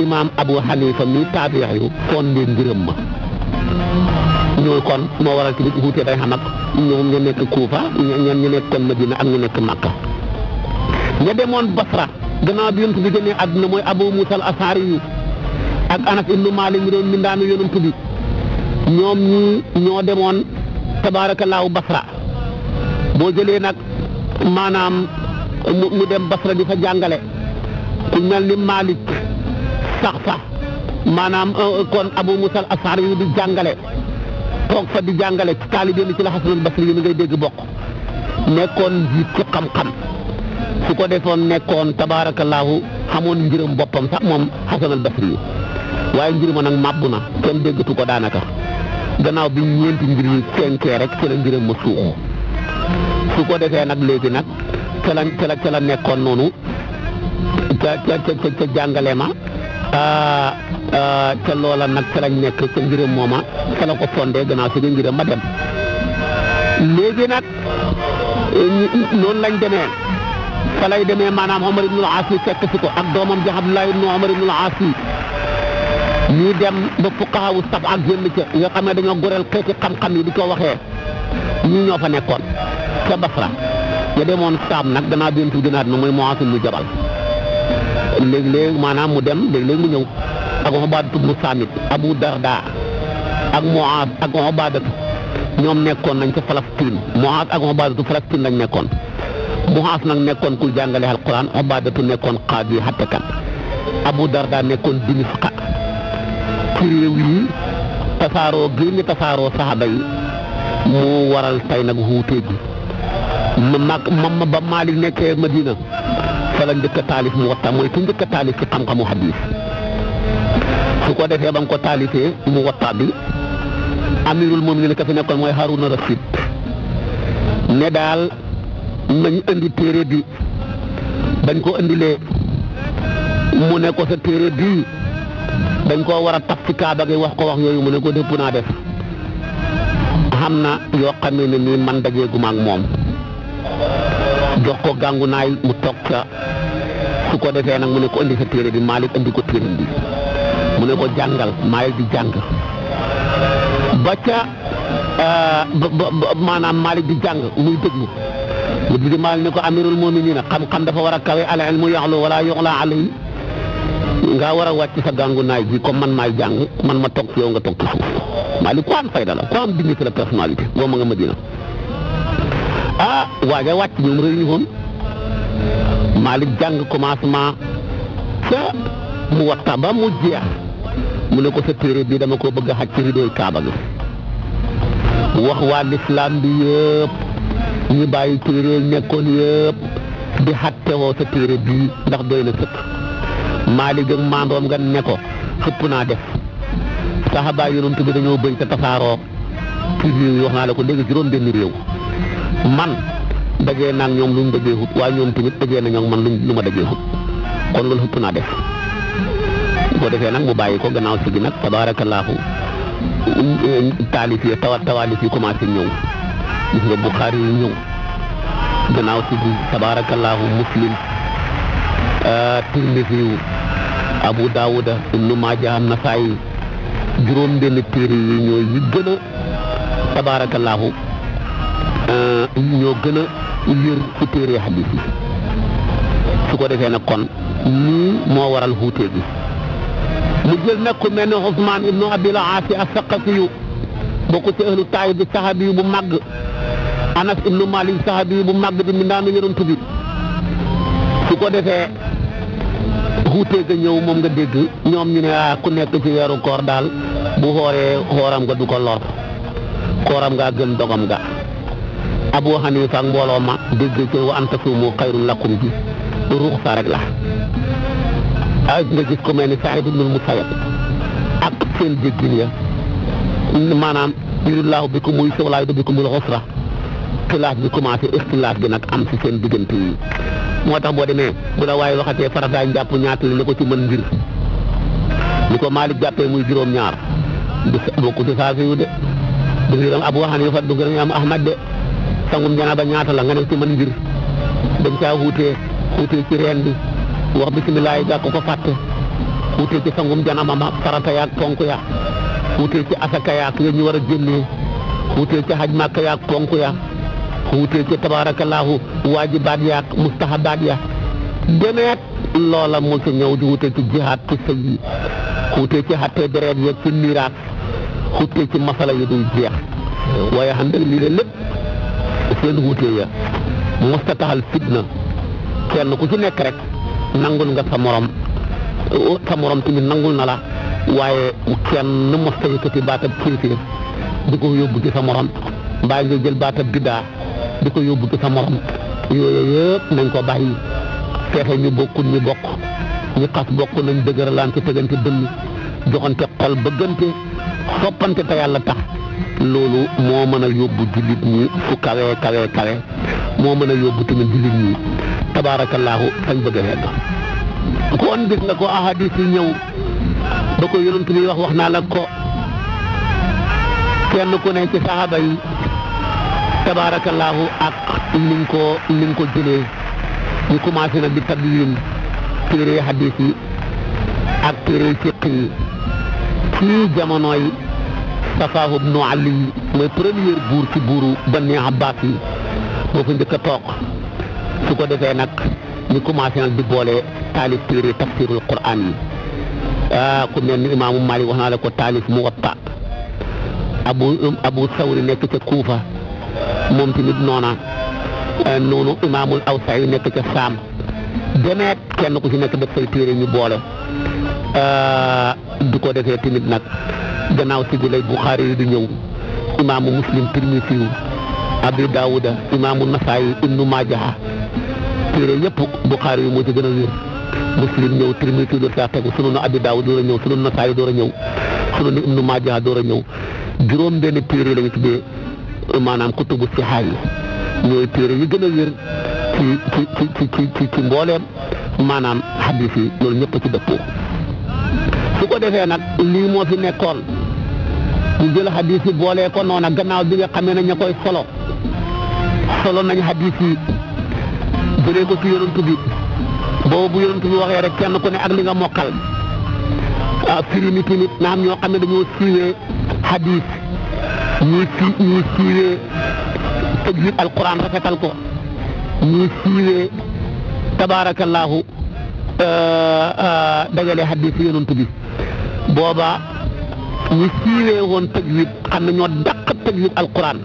imaam Abu Hanifa mi taabiix yu fondé ngërëm ma ñooy kon moo waral tamit wuute day xam ak ñoom ñu nekk Kuufa ñan ñu nekkoon Madina ak ñu nekk Makka ña demoon Basra gannaaw bi yonent bi génnee àdduna mooy Abu Musa al-Ash'ari yu ak Anas ibnu Maalik mi doon mindaanu yonent bi ñoom ñi ñoo demoon tabaarakallaahu Basra boo jëlee nag maanaam mu dem Basra di fa jàngale ku mel ni Maalik sax fa maanaam kon Abu Musa al-Ash'ari yu di jàngale toog fa di jàngale ci taalibe ci la Hasan al-Basri yi mi ngay dégg bokk nekkoon njiit ci xam-xam su ko defoon nekkoon tabaarakallaahu xamoon njërëm boppam sax moom Hasan al-Basri yi waaye njër ma nag màbbu na kenn déggatu ko daanaka gannaaw bi ñeenti njër yi cenkee rek ci la njërëm ma suuxu su ko defee nag léegi nag ca la nekkoon noonu ca jàngale ma ca loola nag ca lañ nekk ca njërëm mooma ca la ko fondé gannaaw si nga njërëm ma dem léegi nag noonu lañ demee fa lay demee maanaam Omar ibn al-As fekk si ko ak doomam ji Abdullah ibn Omar ibn al-As ñuy dem ba fuqahaa sab ak génn ca nga xam ne dañoo goreel xeeti xam-xam yi di ko waxee ñii ñoo fa nekkoon ca Basra ñu demoon Saam nag gannaaw bi yonent bi gënaat na mooy Muaaz ibn Jabal léegi-léegi maanaam mu dem léegi-léegi mu ñëw ak Ubaadatu ibn Saamit Abu Darda ak Muaaz ak Ubaadatu ñoom nekkoon nañ ca Palestine Muaaz ak Ubaadatu Palestine lañ nekkoon Muaaz nag nekkoon ku jàngale alquran Ubaadatu nekkoon qaadi xattekat Abu Darda nekkoon Dimisqa ci réew yi tasaaroo génn tasaaroo saxaaba yi moo waral tey nag wuute gi ma ba Maalik nekkee Madina fa la njëkk a taalif Muwatta mooy ku njëkk a taalif ci xam-xamu hadiis su ko defee ba nga ko taalifee Muwatta bi amirul mu'miniin ka fi nekkoon mooy Haaruna Rasiid ne daal nañ indi téere bi bañ ko indilee mu ne ko sa téere bii dañ koo war a taf ci Kaaba gi wax ko wax yooyu mu ne ko dëpp naa def xam na yoo xam ne nii man dajeeguma ak moom jox ko gàngu naay mu toog ca su ko defee nag mu ne ko indi sa téere bi Maalik indi ko téere bi mu ne ko jàngal Maalik di jàng ba ca maanaam Maalik di jàng muy déglu mu di Maalik ne ko amirul mu'miniina xam-xam dafa war a kawe al ilmu yaxlu wala yuxla alayhi nga war a wàcc sa gàngu naay bi comme man maay jàng man ma toog ci yow nga toog ci suuf Maalik ku am fayda la ku am dignité la personnalité boo ma nga Madina waaja wàcc ñoom réew ñu woon Malik jàng commencement ca mu waxta ba mu jeex mu ne ko sa téere bi dama ko bëgg a xaj ci ridooy Kaaba gi wax waa lislaam bi yëpp ñu bàyyi téere nekkoon yëpp di xattewoo sa téere bii ndax doy na sëkk Malik ak maandoom nga ne ko xëpp naa def saxaaba yonent bi dañoo bëri te tasaaroo ci réew yi wax naa la ko léegi juróom benn réew man dajee naag ñoom luñ dajee xut waaye ñoom tamit dajee na ñoom man lu ma dajee xut kon loolu xëpp naa def boo defee nag mu bàyyi ko gannaaw si gi nag tabaarakallaahu taalif yi tawaalif yi commencé ñëw gis nga Buxaari yi ñëw gannaaw si gi tabaarakallaahu Muslim Tirmisi Abu Daawuda Ibnu Maaja Nasaayi juróom benn téere yi ñooy yi gën a tabaarakallaahu ñoo gën a wér ci téere xadiis yi su ko defee nag kon nii moo waral xuute gi mu jël nag ku mel ne Usmaan ibnu Abil Aas as-Saqafiyu bokk ci ahlu Taayif bi saxaabi bu màgg Anas ibnu Maalik saxaabi bu màgg bi mindaanu Yonent bi su ko defee xuute ga ñëw moom nga dégg ñoom ñu ne ku nekk ci weeru koor daal bu xooree xooram nga du ko lor kooram ngaa gën dogam ga Abu Hanifa ak mbooloo ma dégg ci wa an tasuumu xayrun lakum ji ruxsa rek la nga gis ko mel ni Saïd ibnul Musayyab ak seen déggin ya maanaam yuridullahu bikumul yusra wa laa yuriidu bikumul usra xilaaf bi commencé ixtilaaf bi nag am ci seen diggante yi moo tax boo demee bu la waaye waxatee farataay njàpp ñaata la ne ko ci mën ngir ni ko Maalik jàppee muy juróom-ñaar du bokku ci saafi yu de du ngiram Abu Hanifa du ngiram Ahmad de sangum janaaba ñaata la nga ne ci mën ngir dañ caa xuutee ci reen bi wax bisimilah yi jàkk ko fàtte xuutee ci sangum janaaba ma farata yaak ponk ya xuutee ci asaka yaak ya ñu war a génnee xuutee ci haj Makka yaak ponk ya xuutee ci tabaarakallaahu waajibaat yaak mustahabaat ya demeet loola mu ci ñëw di xuutee ci jihaad ci sëy yi xuutee ci xattee deret yeeg ci miraas xuutee ci masala yi dul jeex waaye xam nga lii lépp seen xuutee ya mosta taxal fitna kenn ku ci nekk rek nangul nga sa morom tamit nangul na la waaye kenn mosta yëkkati baatab kéeféer di ko yóbbu ci sa morom mbaa nga jël baatab biddaa di ko yóbbu ci sa morom yooyu yëpp nañ ko bàyyi fexe ñu bokkul ñu bokk ñu xas bokk nañ dëgëralante tegante dënn joxante xol bëggante soppante te yàlla tax loolu moo mën a yóbbu jullit ñi fu kawe moo mën a yóbbu tamit jullit ñi tabaarakallaahu fañ bëgg a yegg kon gis nga ko ahadis yi ñëw ba ko yonent bi wax naa la ko kenn ku ne ci saxaaba yi tabaarakallaahu ak niñ ko jëlee ñu commencé nag di tadwin téere hadis yi ak téere fiq yi ci jamonoy Safaahu ibnu Ali mooy premier buur ci buuru Bani Abbaas yi moo ko njëkk a toog su ko defee nag ñu commencé nag di boole taalif téere tafsirul Qur'an yi ku mel ni imaamu Maalik wax naa la ko taalif Muwatta Abu Sawri nekk ca Kuufa moom tamit noonu imaamul Awsaa'i nekk ca Saam demeet kenn ku ci nekk def say téere ñu boole du ko defee tamit nag gannaaw si gi lay Buxaari yi di ñëw imaamu Muslim Tirmisi Abu Daawuda imaamu Nasaayi Ibnu Maaja téere yëpp Buxaari yi moo ci gën a wér Muslim ñëw Tirmisi door saa tegu Sunan Abu Daawud door a ñëw Sunan Nasaayi door a ñëw Sunan Ibnu Maaja door a ñëw juróom benn téere lañu tuddee maanaam kutubu sixaah yi ñooy téere yi gën a wér ci mbooleem maanaam hadis yi loolu ñëpp ci dëppoo su ko defee nag lii moo fi nekkoon ñu jël hadis yi boolee ko noona gannaaw bi nga xamee ne ña koy solo nañ hadis yi jëlee ko ci yonent bi boobu bu yonent bi waxee rek kenn ku ne ak li nga mokkal firi nit nit na am ñoo xam ne dañoo siiwee hadis ñuy siiwee tajwid alquran rafetal ko ñuy siiwee tabaarakallaahu dajale hadis yi yonent bi booba ñu siiwee woon tajwid xam ne ñoo dàq tajwid alquran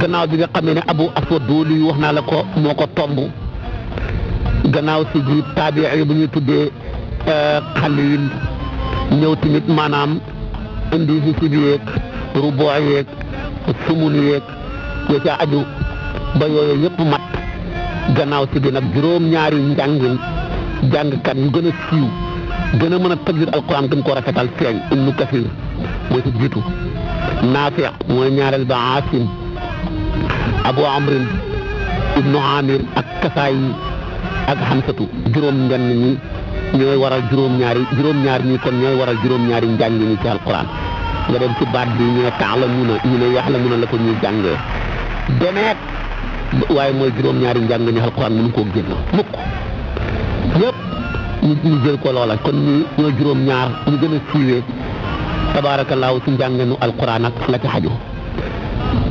gannaaw bi nga xamee ne Abu Aswad Duuli wax naa la ko moo ko tomb gannaaw si ji taabii bu ñuy tuddee Xaliil ñëw tamit maanaam indi si si yeeg ruboo yeeg sumun yeeg ya ca aju ba yooyu yëpp mat gannaaw si bi nag juróom-ñaari njàngin jàngkat yu gën a siiw gën a mën a tafsir alquran gën koo rafetal feeñ Ibnu Kasiir mooy ci jiitu Naafi' mooy ñaareel ba Aasim Abu Amrin Ibnu Amir ak Kasaayi ak Hamsatu juróom-benn ñi ñooy waral juróom-ñaar ñi kon ñooy waral juróom-ñaari njàng ñi ci alquran nga dem ci baat bi ñu ne ta'lamuuna ñu ne ya'lamuuna la ko ñuy jàngee demeet waaye mooy juróom-ñaari njàng ñi alquran mënu koo génn mukk yëpp ñu jël ko loola kon ñooy juróom-ñaar ñu gën a siiwee tabaarakallaahu ci njàngenu alquran ak la ci xaju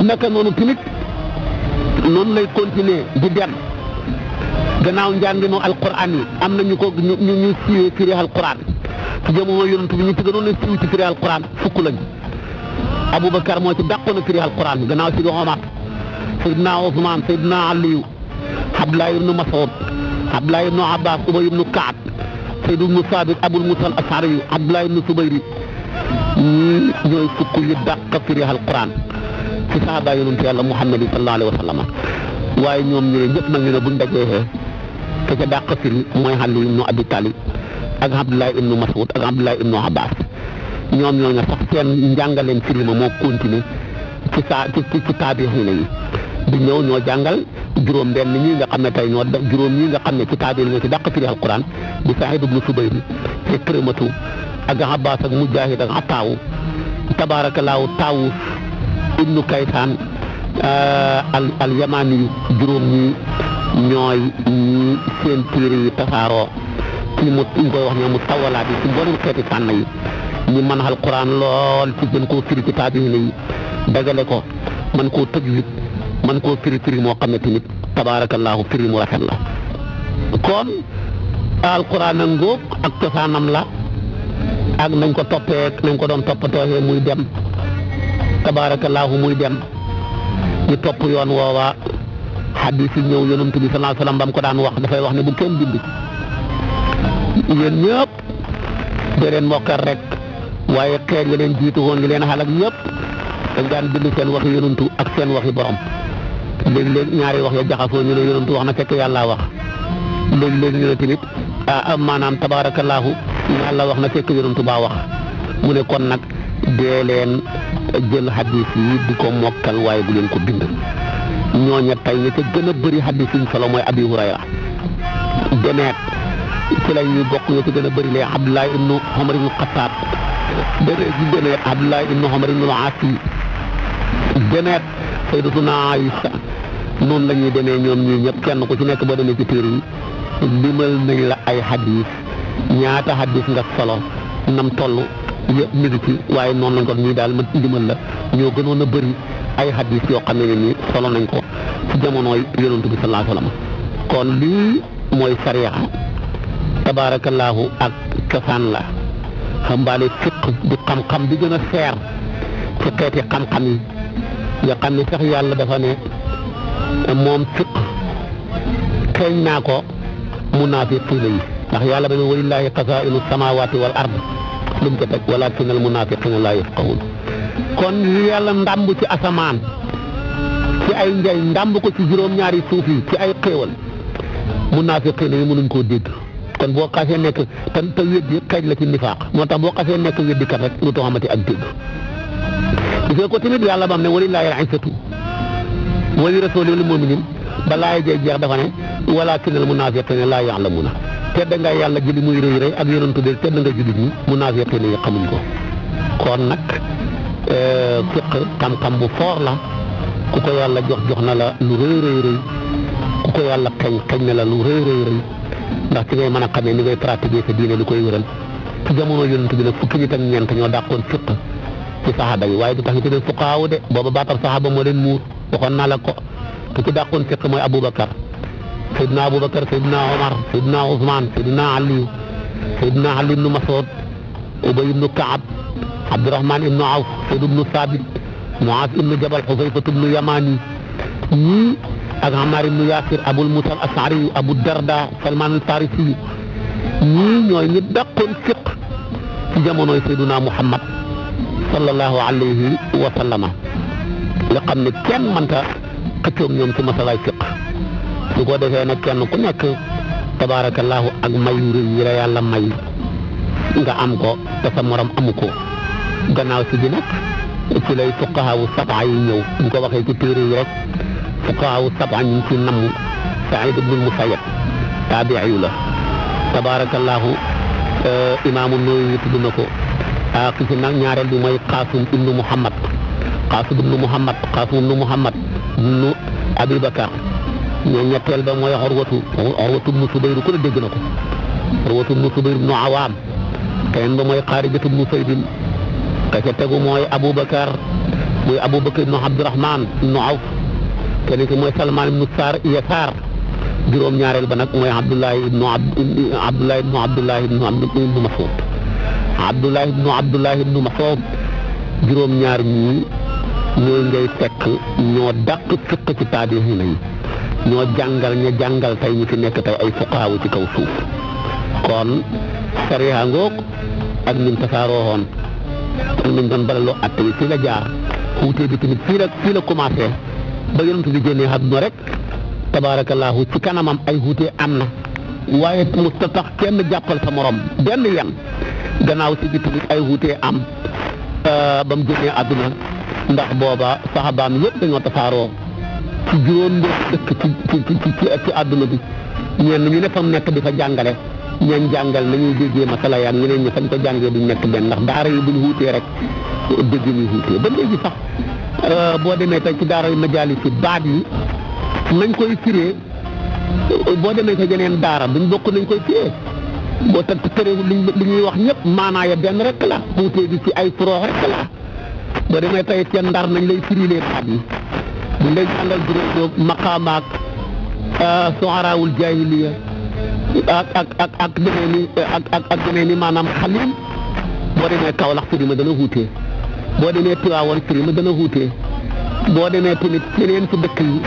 naka noonu tamit noonu lay continuer di dem gannaaw njànginu alquran yi am na ñu siiwee firi alquran ci jamono yonent bi ñu ci gënoon a siiw ci firi alquran fukk lañ Aboubacar moo ci dàqoon a firi alquran gannaaw si Omar Seydina Ousmane Seydina Aliyu Abdullah ibnu Mas'ud Abdullah ibnu Abbas Ubay ibnu Kaab Sayd ibnu Saabit Abul Musa al-Ash'ari Abdullah ibnu Subayri ñii ñooy fukk yi dàq firi alquran ci sahaaba yonent yàlla Muhammad sallallahu alayhi wa sallam waaye ñoom ñu ne ñëpp nag ñu ne buñ dajee te ca dàq firi mooy Ali ibnu Abi Talib ak Abdullah ibnu Mas'ud ak Abdullah ibnu Abbas ñoom ñoo ne sax seen njàngaleen firi ma moo continué ci taabi'iin yi di ñëw ñoo jàngal juróom benn ñi nga xam ne tey juróom ñi nga xam ne ci taabi'iin ñoo ci dàq firi alquran di Saïd ibnu Subayr Ikrimatu ak Abbas ak Mujaahid ak Ataawu tabaarakallaahu Taawus ibnu Kaysaan al Yamani juróom ñi ñooy ñi seen téere yi tasaaroo ci ñu koy wax ne mu tawalaat yi ci mboolem xeeti fànn yi ñu mën alquran lool ci gën koo firi ci taabi'iin yi dagale ko man koo tëj man koo firi moo xam ne tamit tabaarakallaahu firi mu rafet la kon alquran a ngóog ak cosaanam la ak nañ ko toppee nañ ko doon toppatooxee muy dem tabaarakallaahu muy dem ñu topp yoon woowa xadiis yi ñëw yonent bi sallallaahu alayhi wa sallam ba mu ko daan wax dafay wax ne bu kenn bind yéen ñëpp da leen mokkal rek waaye xeet yi leen jiitu woon li leen xalak ñëpp dañ daan bind seen waxi yonantu ak seen waxi borom léegi-léegi ñaari wax ya jaxasoo ñu ne yonantu wax na fekk yàlla wax léegi-léegi ñu ne tamit maanaam tabaarakallaahu yàlla wax na fekk yonantu baa wax mu ne kon nag dee leen jël hadis yi di ko mokkal waaye bu leen ko bind ñooña tey ñi ca gën a bëri hadis yi solo mooy Abi Hurayra demeet ci la ñuy bokk ñoo ci gën a bëri lee Abdullah ibnu Umar ibnu Xattaab demeet Abdullah ibnu Umar ibnu al-Aas demeet Sayyidatuna Aïsa noonu la ñuy demee ñoom ñii ñëpp kenn ku ci nekk boo demee ci téere yi limal nañ la ay hadis ñaata hadis nga solo nam toll yëpp mi ngi ci waaye noonu lañ ko ñuy daal ma limal la ñoo gënoon a bëri ay hadis yoo xam ne nii solo nañ ko ci jamonooy yonent bi sallallahu alayhi wa sallam kon lii mooy sariya tabaarakallaahu ak cosaan la xambaale fiq di xam-xam bi gën a seer ci xeeti xam-xam yi nga xam ne sax yàlla dafa ne moom fiq xeeñ naa ko munaafiqiina yi ndax yàlla ba ne walillaahi xazaa'inu samaawaati wal ard lu mu ca teg walaakinna al munaafiqiina laa yafqahuun kon li yàlla ndàmb ci asamaan ci ay njëriñ ndàmb ko ci juróom-ñaari suuf yi ci ay xéewal munaafiqiina yi mënuñ koo dégg kon boo xasee nekk te weddi xeej la ci nifaaq moo tax boo xasee nekk weddikat rek lu taxamati ak dégg gisee ko tamit yàlla bam ne walillaahi al-izzatu wa li rasuulihi wal mu'miniin balaa jay jeex dafa ne walaakinna al-munaafiqiina laa ya'lamuuna tedd nga yàlla ji li muy rëy rëy ak yonent bi tedd nga jullit ñi munaafiqiina yi xamuñ ko kon nag fiq xam-xam bu foor la ku ko yàlla jox na la lu rëy rëy rëy ku ko yàlla xeñ na la lu rëy rëy rëy ndax ci ngay mën a xamee ni ngay pratiquer sa diine lu koy wëral ci jamono yonent bi nag fukki nit ak ñeent ñoo dàqoon fiq ci saxaaba yi waaye du tax ñu tuddee fuqaawu de booba baatam saxaaba moo leen muur waxoon naa la ko te ci dàqoon fiq mooy Aboubacar Seydina Omar Seydina Ousmane Seydina Ali ibnu Mas'ud Ubay ibnu Kaab Abdurahman ibnu Awf Sayd ibnu Saabit Muaaz ibnu Jabal Xuzayfa ibnu Yamaani ñii ak Ammar ibnu Yaasir Abul Muusa al-Ash'ari Abu Darda Salman al-Farisi ñii ñooy ñu dàqoon fiq ci jamonoy Seydina Muhammad sallallahu alayhi wa sallama nga xam ne kenn mënta xëccoog ñoom ci masalaay fiq su ko defee nag kenn ku nekk tabaarakallaahu ak mayu rëy yi la yàlla may nga am ko te sa morom amu ko gannaaw si gi nag ci lay fuqahaawu sab'a yi ñëw bu ko waxee ci téere yi rek fuqahaawu sab'a ñu ngi ci namm Saïd ibnul Musayyab taabi'i la tabaarakallaahu imaamu Nawawi tudd na ko ki ci nag ñaareel bi mooy Qaasim ibnu Muhammad ibnu Abi Bakar ñetteel ba mooy Urwatu ibnu Subayr ku ne dégg na ko Urwatu ibnu Subayr ibnu Awaam keneen ba mooy Xaarijatu ibnu Saydin ka ca tegu mooy Aboubacar ibnu Abdurahman ibnu Awf keneen ki mooy Salman ibnu Yasaar juróom-ñaareel ba nag mooy Abdullahi ibnu Mas'ud Abdullahi ibnu Mas'ud juróom-ñaar ñii ñooy ngay fekk ñoo dàq fiq ci taabi'iin yi ñoo jàngal tey ñu fi nekk tey ay fuqaawu ci kaw suuf kon sariya ngoog ak ñun tasaaroo woon kon ñu doon balaloo atte yi fii la jaar wuute bi tamit fii la commencé ba yonent bi génnee àdduna rek tabaarakallaahu ci kanamam ay wuute am na waaye mu tax kenn jàppal sa morom benn yan gannaaw si bi tamit ay wuute am ba mu génnee àdduna ndax booba saxabaam yëpp dañoo tasaaroo ci juróom dëkk ci àdduna bi ñenn ñu ne fa mu nekk di fa jàngale ñeen jàngal nañuy déggee masala yaak ñeneen ñi fañ ko jàngee duñ nekk benn ndax daara yi buñ wuutee rek dégg ñuy wuutee ba léegi sax boo demee tey ci daara yu majaalis yi baat yi nañ koy firee boo demee sa yeneen daara duñ bokk nañ koy firee boo teg tëréewul li ñuy wax ñëpp maanaaya benn rek la wuutee gi ci ay furoox rek la boo demee tey ca Ndar nañ lay firilee baat yi buñ lay jàngal juróom maqaamaak suaraawul jaahiliya ak demee ni maanaam xalim boo demee Kaolack firi ma dana wuutee boo demee Tiwaawan firi ma dana wuutee boo demee tamit yeneen ci dëkk yi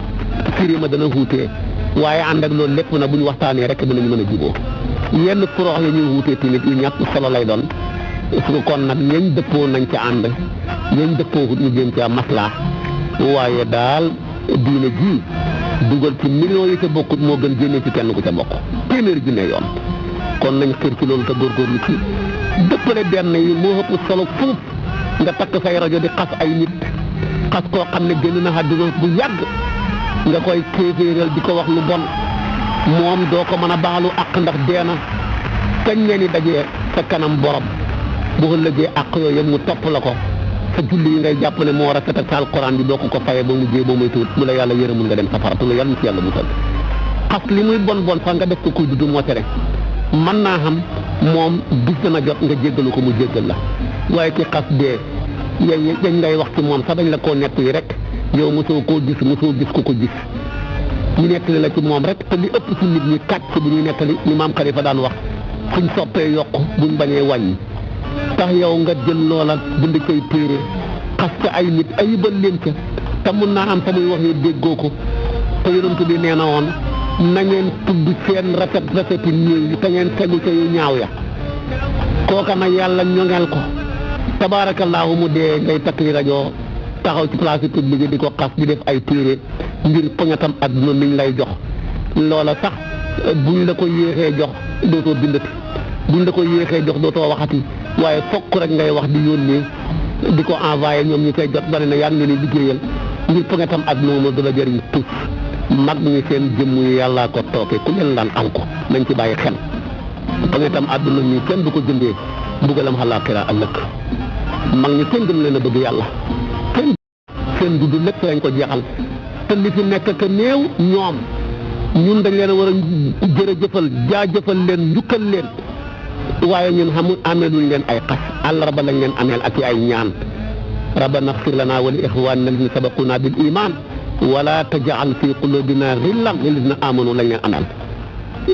firi ma dana wuutee waaye ànd ak loolu lépp na bu ñu waxtaanee rek dinañ mën a juboo yenn furoox yi ñuy wuutee tamit yu ñàkk solo lay doon su ko kon nag ñeñ dëppoo nañ ca ànd ñeñ dëppoo ñu jéem ca maslaa waaye daal diine ji dugal ci millions yi ca bokkut moo gën génne ci kenn ku ca bokk téeméeri junne yoon kon nañ xër ci loolu te góorgóorlu ci dëppale benn yi moo ëpp solo fuuf nga takk say rajo di xas ay nit xas koo xam ne génn na àdduna bu yàgg nga koy kéeféeral di ko wax lu bon moom doo ko mën a baalu àq ndax dee na kañ leen di dajee sa kanam borom bu ëllëgee àq yooyu yëpp mu topp la ko sa julli yi ngay jàpp ne moo rafet ak sa alquran bi doo ko fayee ba mujjee boo muy tuut mu la yàlla yërëmul nga dem safara tu la yàlla ci yàlla musal xas li muy bon sax nga def ko kuy dudd moo tere mën naa xam moom bis dana jot nga jéggalu ko mu jéggal la waaye ki xas dee yañ ngay wax ci moom sax dañ la koo nett yi rek yow mosoo koo gis mosoo gis ku ko gis ñu nettali la ci moom rek te li ëpp ci nit ñi kàcc bu ñuy nettali ni maam Xalifa daan wax fuñ soppee yokk buñ bañee wàññi tax yow nga jël loola bind koy téere xas ca ay nit ayibal leen ca te mun naa am fa muy wax yi déggoo ko te yonent bi nee na woon na ngeen tudd seen rafeti néew yi te ngeen tegu ca yu ñaaw ya kooka nag yàlla ñoŋeel ko tabaarakallaahu mu dee ngay takk yi rajo taxaw ci place publique di ko xas di def ay téere ngir poñatam àdduna miñ lay jox loola sax buñ la ko yéexee jox dootoo bindati buñ la ko yéexee jox dootoo waxati waaye fokk rek ngay wax di yónnee di ko envoyé ñoom ñu koy jot bari na yaa ngi leen di liggéeyal ngir poñatam àdduna ma du la jëriñ tus mag ñi seen jëmm yi yàllaa ko tooke ku leen daan am ko nañ ci bàyyi xel poñatam àdduna ñi kenn du ko jëndee mbugalam àllaaxira ëllëg mag ñi kenn gën leen a bëgg yàlla kenn seen dudd lépp lañ ko jeexal te li fi nekk que néew ñun dañ leen a war a jërëjëfal jaajëfal leen njukkal leen waaye ñun xamul ameeluñ leen ay xas àllarba lañ leen ameel ak ay ñaan rabbana xfir lana wa li ixwanina alladina sabaquna bil iman wala tajal fi qulubina ghillan lil ladina amanu lañ leen ameel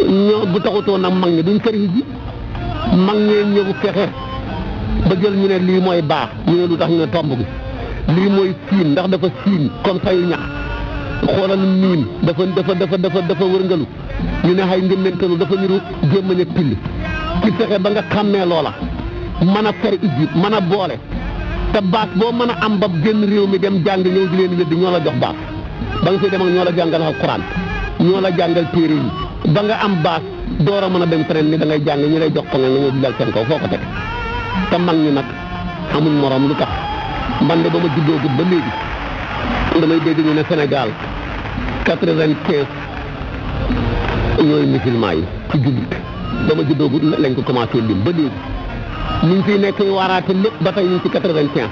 ñoo bu taxutoon nag mag ñi duñ sëriñ ji mag ñee ñëw fexe ba jël ñu ne lii mooy baax ñu ne lu tax ñu ne tomb gi lii mooy siin ndax dafa siin comme sayu ñax xoolal miim dafa wërngalu ñu ne xay ngëmmentalu dafa niru gémmañ ak till ci fexe ba nga xàmmee loola mën a fer ijib mën a boole te baas boo mën a am ba génn réew mi dem jàng ñëw di leen wéddi ñoo la jox baas ba nga fi dem ak ñoo la jàngal alxuraan ñoo la jàngal téere yi ba nga am baas door a mën a dem feneen ni da ngay jàng ñu lay jox ko nga ñëw di dal seen kaw foo ko teg te mag ñi nag amuñ morom lu tax man de ba ma juddoogut ba léegi damay dégg ñu ne Sénégal 95 ñooy musulman yi ci jullit ba ma juddoogut lañ ko commencé lim ba léegi ñu ngi fiy nekk waaraate lépp ba tey ñu ngi ci 95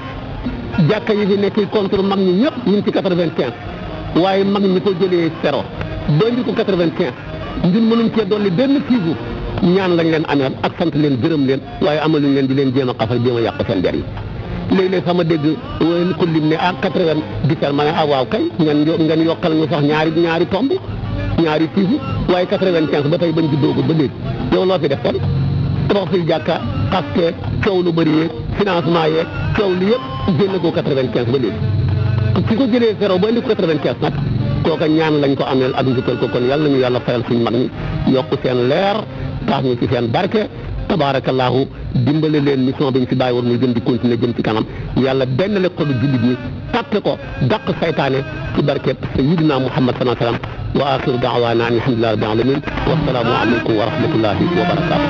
jàkka yi fi nekk contre mag ñi ñëpp ñu ngi ci 95 waaye mag ñi ko jëlee zéro ba indi ko 95 ñun mënuñ cee dolli benn kiigu ñaan lañ leen amee ak sant leen gërëm leen waaye amaluñ leen di leen jéem a xafal jéem a yàq seen der yi léeg-léeg sama dégg wala ko lim ne 97 ma ne waaw kay ngeen yokkal ñu sax ñaari tomb ñaari kiigu waaye 95 ba tey bañ juddoogut ba léegi yow loo fi def kon tabax fi jàkka xaste coow lu bëri yeeg financement yeeg coow li yëpp génn ko 95 ba léegi ki ko jëlee zéro ba indi ko 95 nag kooka ñaan lañ ko ameel ak njukkal ko kon yàlla nañu yàlla fayal suñu mag ñi yokk seen leer tax ñu ci seen barke tabaarakallaahu dimbale leen mission bi ñu fi bàyyi woon muy gën di continuer jëm ci kanam yàlla benn le xolu jullit ñi tàppe ko dàq saytaane ci barke sayyidina Muhammad sallallahu alayhi wa sallam wa axiru da'waana an alhamdulillahi rabbil alamin wa salaamu aleykum wa rahmatullahi wa barakaatu.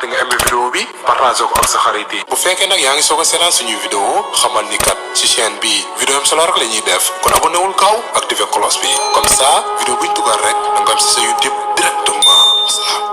te nga aimé vidéo bi partagé ko ak sa xarit yi bu fekkee nag yaa ngi soog a seetaan suñuy vidéo xamal ni kat ci chaîne bi vidéo am solo rek la ñuy def kon abonné wul gaaw activé cloche bi comme ça vidéo buñ dugal rek da nga am si sa YouTube directement.